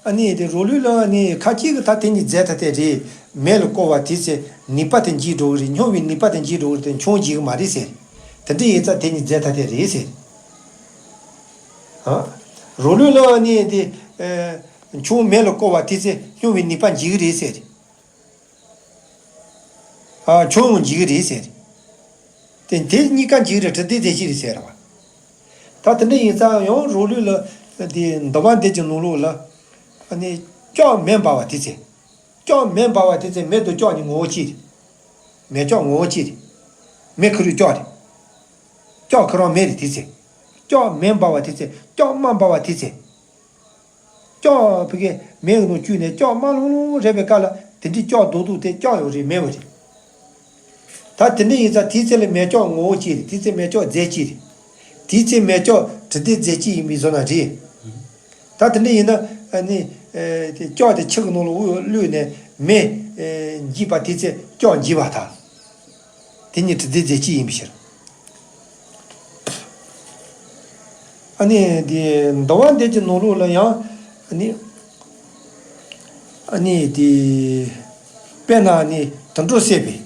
ཨ་ནི་དེ་རོ་ལུག་ལ་ཨ་ནི་ཁ་ཅིག་གིས་ད་དེ་གཉིས་རྫས་ཐ་དད་རེད། མེ་ལ་བསྐོལ་བ་དེའི་ཚེ་ནུས་པ་དེ་འཇིག་འགྲོ་གི་རེད། སྙོམས་པའི་ནུས་པ་དེ་འཇིག་འགྲོ་གི་རེད་དེ་མཆོང་འཇིག་གི་མ་རེད་ཟེར། དེ་འདྲ་ཡིན་ཙང་དེ་གཉིས་རྫས་ཐ་དད་རེད་ཟེར། ཨ། རོ་ལུས་ལ་ནི་དེ། ཨ། མཆོང་མེ་ལ་བསྐོར་བ་དེ་ཚེ་སྙོམས་པའི་ནུས་པ་འཇིག་གི་རེད་ཟེར། ཨ། མཆོང་འཇིག་གི་རེད་ཟེར། དེ་དེ་གཉིས་ཀ་འཇིག་གི་རེད། དྲི་དེ་རྫས་གཅིག་རེད་ཟེར་བ། ད་དེ་འདྲ་ཡིན་ཙང་ཡང་རོ་ལུས་ལ་དེ་འདུལ་བ་འདི་གི་ནང་ལོགས་ལ། ཨ་ནི་ལྕགས་མེ་འབར་བ་དེ་ཚེ། ལྕགས་མེ་འབར་བ་དེ་ཚེ་མེ་དང་ལྕགས་གཉིས་ངོ་བོ་གཅིག་རེད། མེ་ལྕགས་ངོ་བོ་གཅིག་རེད། མེ་ཁོ་རང་ལྕགས་རེད། ལྕགས་ཁོ་རང་མེ་རེད་དེ་ཚེ། ལྕགས་མེ་འབར་བ་དེ་ཚེ་ལྕགས་དམར་འབར་བ་དེ་ཚེ། ལྕགས་ཕ་གི་མེ་གི་ནང་བཅུག་ནས་ལྕགས་དམར་ལོང་ལོང་རེད་པའི་སྐབས་ལ་དེ་འདྲའི་ལྕགས་རྡོག་རྡོག་དེ་ལྕགས་ཡང་རེད་མེ་ཡང་རེད། ད་དེ་འདྲ་ཡིན་ཙང་དེའི་ཚེ་ལ་མེ་ལྕགས་ངོ་བོ་གཅིག་རེད། དེའི་ཚེ་མེ་ལྕགས་རྫས་གཅིག་རེད། དེའི་ཚེ་མེ་ལྕགས་དྲི་དེ་རྫས་གཅིག་ཡིན་པའི་བཟོ་ན་རེད། ད་དེ་འདྲ་ཡིན་ན་ཨ་ནི། ཨེ། དེ་ལྕགས་དེ་ཆུ་གི་ནང་ལ་དབུགས་བླུགས་ནས་མེ། ཨེ། འཇིག་པ་དེའི་ཚེ་ལྕགས་འཇིག་པ་དང་། དེ་གཉིས་དྲི་དེ་རྫས་གཅིག་ཡིན་པའི་ཕྱིར། ཨ་ནི་དེ་འདུལ་བ་འདི་གི་ནང་ལོགས་ལ་ཡང་ཨ་ནི། ཨ་ནི་དེ། དཔེར་ན་ཨ་ནི་དུད་འགྲོ་བསད་པའི།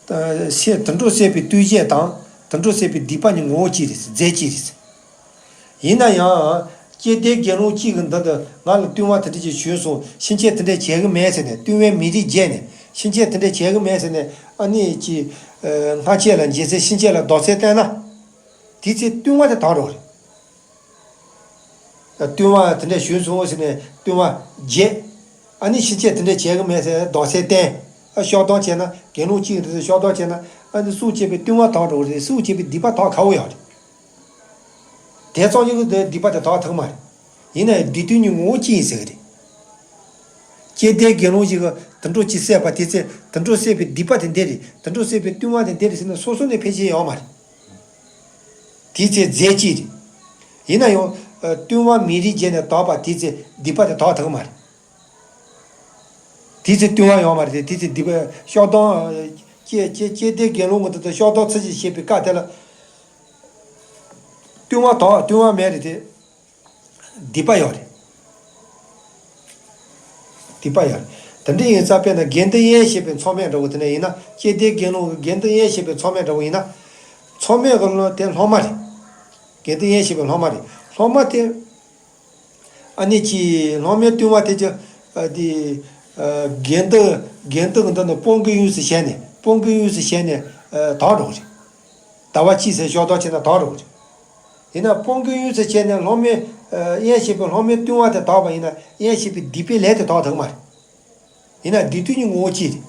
ཨ། བསད། དུད་འགྲོ་བསད་པའི་ལྟོས་བཅས་དང་དུད་འགྲོ་བསད་པའི་སྡིག་པ་གཉིས་ངོ་བོ་གཅིག་རེད། རྫས་གཅིག་རེད། ཡིན་ན་ཡང་། སྐྱེ་བདེ་དགེ་སློང་གཅིག་གིས་འདི་ལྟར་ང་ལ་བསྟུན་པ་དེ་འདྲ་ཞིག་བྱུང་སོང་། ཕྱིན་ཆད་དེ་འདྲ་བྱེད་ཀྱི་མེད་ཟེར་ནས། བསྟུན་པའི་མི་རིགས་བརྗེད་ནས། ཕྱིན་ཆད་དེ་འདྲ་བྱེད་ཀྱི་མེད་ཟེར་ནས། ཨ་ནི་ཅི། ཨ། སྔ་ཕྱི་ལ་འཇལ་ཚེ་ཕྱིན་ཆད་ལ་དོགས་སེལ་བསྟན་ན། དེའི་ཚེ་བསྟུན་པ་དེ་དག་འགྲོ་རེད། བསྟུན་པ་དེ་འདྲ་བྱུང་སོང་ཟེར་ནས་བསྟུན་པ་བརྗེད། ཨ་ནི་ཕྱིན་ཆད་དེ་འདྲ་བྱེད་ཀྱི་མེད་ཟེར་དོགས་སེལ་བསྟན། ཨ། བཤགས་སྡོམ་བྱས་ན། དགེ་སློང་གཅིག་གིས་དེ་ཚོ་བཤགས་སྡོམ་བྱས་ན། ཨ་ནི་སྲོག་བཅད་པའི་བསྟུན་པ་དག་འགྲོ་གི་རེད། སྲོག་བཅད་པའི་སྡིག་པ་དག་ཁ་བོ་ཡོད་རེད། དེ་ཙམ་ཞིག་གིས་དེ་སྡིག་པ་དེ་དག་ཐུབ་མ་རེད། ཡིན་ན་ཡང་སྡིག་ལྟུང་གཉིས་ངོ་བོ་གཅིག་ཡིན་ཟེར་གི་རེད། སྐྱེ་བདེ་དགེ་སློང་ཞིག་གིས་དུད་འགྲོ་གཅིག་བསད་པ་དེ་ཚེ་དུད་འགྲོ་བསད་པའི་སྡིག་པ་དེ་འདི་རེད། དུད་འགྲོ་བསད་པའི་བསྟུན་པ་དེ་འདི་རེད་ཟེར་ན་སོ་སོ་ནས་ཕལ་ཆེར་ཡོད་མ་རེད། དེའི་ཚེ་རྫས་གཅིག་རེད། ཡིན་ན་ཡང་། ཨ། བསྟུན་པའི་མི་རིགས་བརྗེད་ནས་དོགས་པ་དེའི་ཚེ་སྡིག་པ་དེ་དག་ཐུབ་མ་རེད། དེའི་ཚེ་བསྟུན་པ་ཡོད་མ་རེད་དེ། དེའི་ཚེ་སྡིག་པ་བཤགས་སྡོམ། ཨ། སྐྱེ་སྐྱེ་སྐྱེ་བདེ་དགེ་སློང་གིས་དེ་ལྟར་བཤགས་སྡོམ་ཚུལ་བཞིན་བྱེད་པའི་སྐབས་དེ་ལ། བསྟུན་པ་དག་བསྟུན་པ་མེད་རེད་དེ། སྡིག་པ་ཡོད་རེད། སྡིག་པ་ཡོད་རེད། དེ་འདྲ་ཡིན་ཙང་དཔེར་ན་དགེ་འདུན་དབྱེན་བྱེད་པའི་མཚམས་མེད་འདྲ་བོ་དེ་འདྲ་ཡིན་ན། སྐྱེ་བདེ་དགེ་སློང་གི་དགེ་འདུན་དབྱེན་བྱེད་པའི་མཚམས་མེད་འདྲ་བོ་ཡིན་ན། མཚམས་མེད་ཀྱི་ལོ་དེ་སློབ་མ་རེད། དགེ་འདུན་དབྱེན་བྱེད་པའི་སློབ་མ་རེད། སློབ་མ་དེ། ཨ་ནི་ཅི། སློབ་མའི་བསྟུན་པ་དེ་ཅི། ཨ། དེ། ཨ། དགེ་འདུན། དགེ་འདུན་གྱི་འདི་ནི་སྤོང་གི་ཡུལ་ཟེར་བྱས་ནས། སྤོང་གི་ཡུལ་ཟེར་བྱས་ནས། ཨ། དག་འགྲོ་གི་རེད། ཟླ་བ་གཅིག་ཙམ་བཤགས་སྡོམ་བྱས་ན་དག་འགྲོ་གི་རེད། ཡིན་ན་སྤོང་གི་ཡུལ་ཟེར་བྱས་ནས་སློབ་མའི། ཨ། དབྱེན་བྱེད་པའི་སློབ་མའི་བསྟུན་པ་དེ་དག་པ་ཡིན་ན་དབྱེན་བྱེད་པའི་སྡིག་པའི་ལས་དེ་དག་ཐུབ་མ་རེད། ཡིན་ན་སྡིག་ལྟུང་གཉིས་ངོ་བོ་གཅིག་རེད།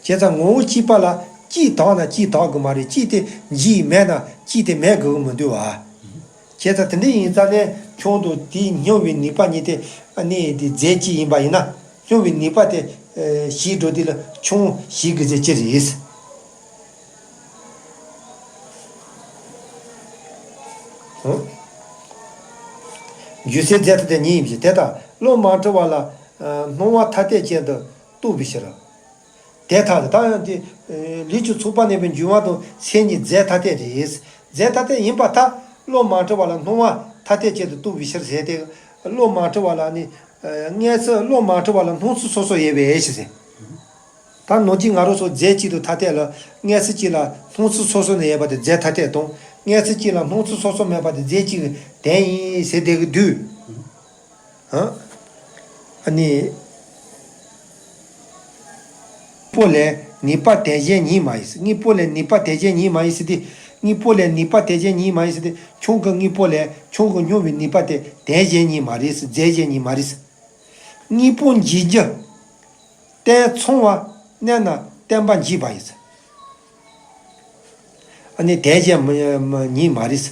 བྱས་ཙང་ངོ་བོ་གཅིག་པ་ལ་གཅིག་དག་ན་གཅིག་དག་དགོས་མ་རེད། གཅིག་དེ་འཇིག་མེད་ན་གཅིག་དེ་མེད་དགོས་ཀྱི་མི་འདུག་བ། བྱས་ཙང་དེ་འདྲ་ཡིན་ཙང་ནས་མཆོང་དང་དེའི་སྙོམས་པའི་ནུས་པ་གཉིས་དེ། ཨ་ནི་དེ་རྫས་གཅིག་ཡིན་པ་ཡིན་ན། སྙོམས་པའི་ནུས་པ་དེ། ཨ། ཞིག་འགྲོ་དུས་ལ་མཆོང་ཞིག་གི་རྫས་གཅིག་རེད། འོ། རྒྱུ་མཚན་རྫས་ཐ་དད་ཉིད་ཡིན་པའི་ཕྱིར། དེ་ལྟར་བློ་མ་འཁྲུལ་བ་ལ། ཨ། སྣང་བ་ཐ་དད་ཅན་དུ་རྟོགས་པའི་ཕྱིར། དེ་ལྟར་ད་ཡང་དེ། ཨ། ལུས་ཀྱི་ཚོགས་པ་གནས་པའི་འབྱུང་བ་དང་མཚན་ཉིད་རྫས་ཐ་དད་རེད། རྫས་ཐ་དད་ཡིན་པར་ཐལ། བློ་མ་འཁྲུལ་བ་ལ་སྣང་བ་ཐ་དད་ཅན་དུ་རྟོགས་པའི་ཕྱིར་ཟེར་ཏེ། བློ་མ་འཁྲུལ་བ་ལ་ནི། ཨ། སྔས་སུ་བློ་མ་འཁྲུལ་བ་ལ་སྣང་ཚུལ་སོ་སོ་ཡོད་པའི་ཕྱིར་ཟེར། ད་ནང་གི་ང་རང་ཚོ་རྫས་གཅིག་ཏུ་ཐ་དད་ལ་སྔས་སུ་གཅིག་ལ་སྣང་ཚུལ་སོ་སོ་ནས་ཡོད་པ་དེ་རྫས་ཐ་དད་དང་། སྔས་སུ་གཅིག་ལ་སྣང་ཚུལ་སོ་སོ་མེད་པ་དེ་རྫས་གཅིག་གི་དོན་ཡིན་ཟེར་བསྡད་ཀྱི་འདུག། ཨ། ཨ་ནི། དངོས་པོ་ལས་ནུས་པ་དོན་གཞན་ཉིད་མ་ཡིན། དངོས་པོ་ལས་ནུས་པ་དོན་གཞན་ཉིད་མ་ཡིན་ཟེར་ཏེ། དངོས་པོ་ལས་ནུས་པ་དོན་གཞན་ཉིད་མ་ཡིན་ཟེར་ཏེ། མཆོང་གི་དངོས་པོ་ལས་མཆོང་གི་སྙོམས་པའི་ནུས་པ་དེ་དོན་གཞན་ཉིད་མ་རེད། རྫས་གཞན་ཉིད་མ་རེད། དངོས་པོ་འཇིག་རྒྱུ་གཏན་ཚང་བར་གནས་ན་བརྟན་པ་འཇིག་པ་ཡིན། ཨ་ནི་དོན་གཞན་མ་མ་ཉིད་མ་རེད།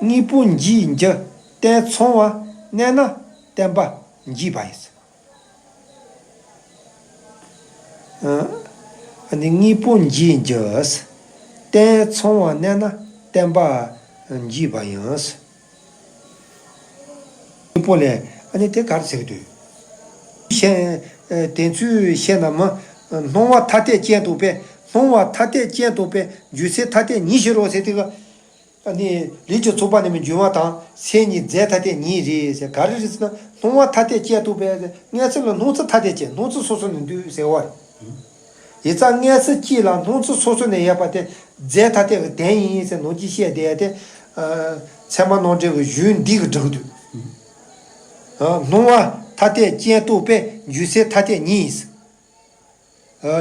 དངོས་པོ་འཇིག་རྒྱུ་གཏན་ཚང་བར་གནས་ན་བརྟན་པ་འཇིག་པ་ཡིན། ཨ་ནི་དངོས་པོ་འཇིག་རྒྱུ་གཏན་ཚང་བར་གནས་ན་བརྟན་པ་འཇིག་པ་ཡིན། དངོས་པོ་ལས། ཨ་ནི་དེ་ག་རེ་ཟེར་གྱི་འདུག། བཤད། ཨ། དེ་ཚོའི་བཤད་ན་མི། སྣང་བ་ཐ་དད་ཅན་དུ་དཔེ། སྣང་བ་ཐ་དད་ཅན་དུ་དཔེ་རྒྱུ་མཚན་ཐ་དད་ཉིད་བཞིན་རོ་ཟེར་དུས། ཨ་ནི་ལུས་ཀྱི་ཚོགས་པ་གནས་པའི་འབྱུང་བ་དང་མཚན་ཉིད་རྫས་ཐ་དད་ཉིད་རེད་ཟེར། ག་རེ་རེད་ཟེར་ན། སྣང་བ་ཐ་དད་ཅན་དུ་དཔེ། སྔས་སུ་ལ་སྣང་ཚུལ་ཐ་དད་ཅན། སྣང་ཚུལ་སོ་སོ་ནས་འདུག་ཟེར་བ་རེད། ཡིན་ཙང་སྔས་སུ་གཅིག་ལ་སྣང་ཚུལ་སོ་སོ་ནས་ཡོད་པ་དེ་རྫས་ཐ་དད་ཀྱི་དོན་ཡིན་ཟེར་ནང་གི་བཤད་བསྡད་དེ། ཨ། ཚད་མ་རྣམ་འགྲེལ་གྱི་གཞུང་འདི་གིས་སྒྲུབ་ཀྱི་འདུག། སྣང་བ་ཐ་དད་ཅན་རྟོགས་པས་འཇུག་སེལ་ཐ་དད་ཉིད།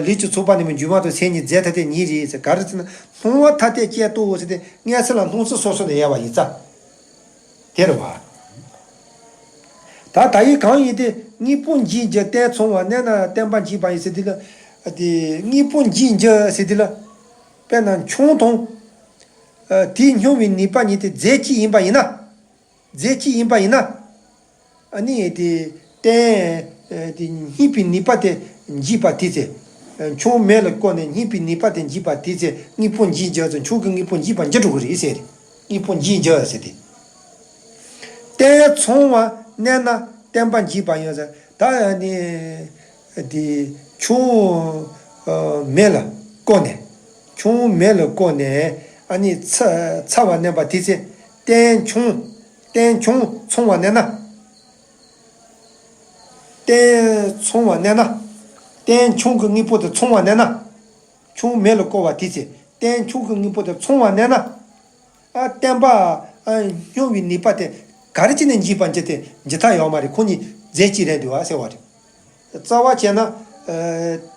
ལུས་ཀྱི་ཚོགས་པ་ནི་མི་འཇུག་མ་གཏོགས་སེམས་ཉིད་རྫས་ཐ་དད་ཉིད་རེད་ཟེར། ག་རེ་ཟེར་ན། སྣང་བ་ཐ་དད་ཅན་རྟོགས་ཟེར་ཏེ་མངོན་གསལ་ལ་སྣང་སྲིད་སོ་སོ་ནས་ཡལ་བ་ཡིན་ཙང་། དེ་རེད་བ། ད་ད་ཡིག་གང་ཡིན་ཏེ། དངོས་པོ་འཇིག་འགྱུར་གཏན་ཚང་བར་གནས་ན་བརྟན་པ་འཇིག་པ་ཡིན་ཟེར་དུས་ལ། དེ་དངོས་པོ་འཇིག་འགྱུར་ཟེར་དུས་ལ། དཔེར་ན་ཆང་དང་། དེའི་སྙོམས་པའི་ནུས་པ་གཉིས་དེ་རྫས་གཅིག་ཡིན་པ་ཡིན་ན། རྫས་གཅིག་ཡིན་པ་ཡིན་ན། ཨ་ནི་དེ་གཏན་དེ་སྙིགས་པའི་ནུས་པ་དེ་འཇིག་པ་དེ་ཚེ། ཆང་མེ་ལ་བསྐོལ་ནས་སྙིགས་པའི་ནུས་པ་དེ་འཇིག་པ་དེ་ཚེ་དངོས་པོ་འཇིག་འགྱུར་ཚེ་ཆང་གི་དངོས་པོ་འཇིག་པར་འགྱུར་འགྲོ་གི་རེད་ཟེར། དངོས་པོ་འཇིག་འགྱུར་ཟེར་ཏེ། གཏན་ཚང་བར་གནས་ན་བརྟན་པ་འཇིག་པ་ཡིན་ཟེར། ད་ནི་དེ་ཆང་མེ་ལ་བསྐོལ་ནས། ཆང་མེ་ལ་བསྐོལ་ནས་ཨ་ནི་ཚ་ཚ་བར་གནས་པ་དེ་ཚེ་གཏན་ཆང་། གཏན་ཆང་ཚང་བར་གནས་ན། གཏན་ཚང་བར་གནས་ན། གཏན་ཆང་གི་དངོས་པོ་དེ་ཚང་བར་གནས་ན། ཆང་མེ་ལ་བསྐོལ་བ་དེ་ཚེ་གཏན་ཆང་གི་དངོས་པོ་དེ་ཚང་བར་གནས་ན། ཨ་བརྟན་པ། ཨ་སྙོམས་པའི་ནུས་པ་དེ་ག་རེ་བྱས་ནས་འཇིག་པ་འཇིག་སྟེ་འཇིག་ཐབས་ཡོད་མ་རེད། ཁོ་གཉིས་རྫས་གཅིག་རེད་འདུག་བ་ཟེར་བ་རེད། རྩ་བ་བྱས་ན།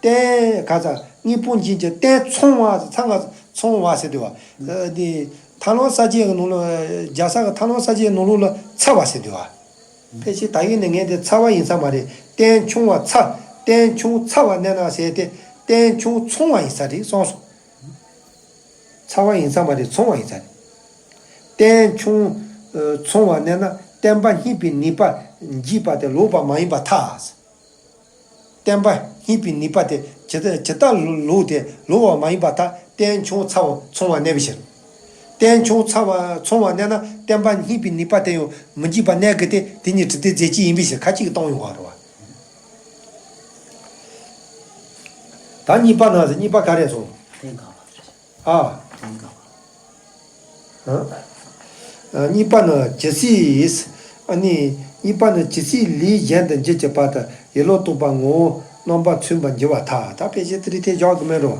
གཏན་ག་ས་དངོས་པོ་འཇིག་འགྱུར་གཏན་ཚང་བ་ཚང་བ་ཚང་བ་ཟེར་འདུག་བ། འདི་ཐར་ལམ་གསལ་བྱེད་ཀྱི་ནང་ལ། རྒྱལ་ས་གི་ཐར་ལམ་གསལ་བྱེད་ཀྱི་ནང་ལོགས་ལ་ཚ་བ་ཟེར་འདུག་བ། ཕལ་ཆེར་ད་ཡིན་ནི་ངས་དེ་ཚ་བ་ཡིན་ས་མ་རེད། གཏན་ཆང་བ་ཚ། གཏན་ཆང་ཚ་བར་གནས་ན་ཟེར་ཏེ་གཏན་ཆང་ཚང་བ་ཡིན་ས་རེད་གསུངས་སོང་། ཚ་བ་ཡིན་ས་མ་རེད། ཚང་བ་ཡིན་ས་རེད། གཏན་ཆང་ཚང་བར་གནས་ན་བརྟན་པ་སྙིགས་པའི་ནུས་པ་འཇིག་པ་དེ་ལོག་པ་མ་ཡིན་པར་ཐལ། བརྟན་པ་སྙིགས་པའི་ནུས་པ་དེ་ཇི་ལྟ་ཇི་ལྟར་ལོག་སྟེ་ལོག་པ་མ་ཡིན་པར་ཐལ། གཏན་ཆང་ཚ་བ་ཚང་བར་གནས་པའི་ཕྱིར། གཏན་ཆང་ཚ་བ་ཚང་བར་གནས་ན་བརྟན་པ་སྙིགས་པའི་ནུས་པ་དེ་ཡང་མི་འཇིག་པར་གནས་ཀྱི་སྟེ་དེ་ཉིད་དྲི་བྲལ་རྫས་གཅིག་ཡིན་པའི་ཕྱིར། ཁ་ཅིག་གིས་བཏང་ཡོང་བ་རེད་བ། ད་གཉིས་པ་ན་ཟེར། གཉིས་པ་ག་རེ་སོང་། གཏན་གང་བ། ཨ། གཏན་གང་བ། ཨ། གཉིས་པ་ནི་ཇི་སྲིད། ཨ་ནི་གཉིས་པ་ནི་ཇི་སྲིད་ལས་གཞན་དུ་འགྱུར་གྱི་བར་དུ་ཡིད་ལུགས་རྟོག་པ་ངོ་བོ་རྣམ་པར་མཚོན་པར་འགྱུར་བར་ཐལ། ད་ཕལ་ཆེར་དེ་རིང་དེ་བཞག་དགོས་མེད་རོ།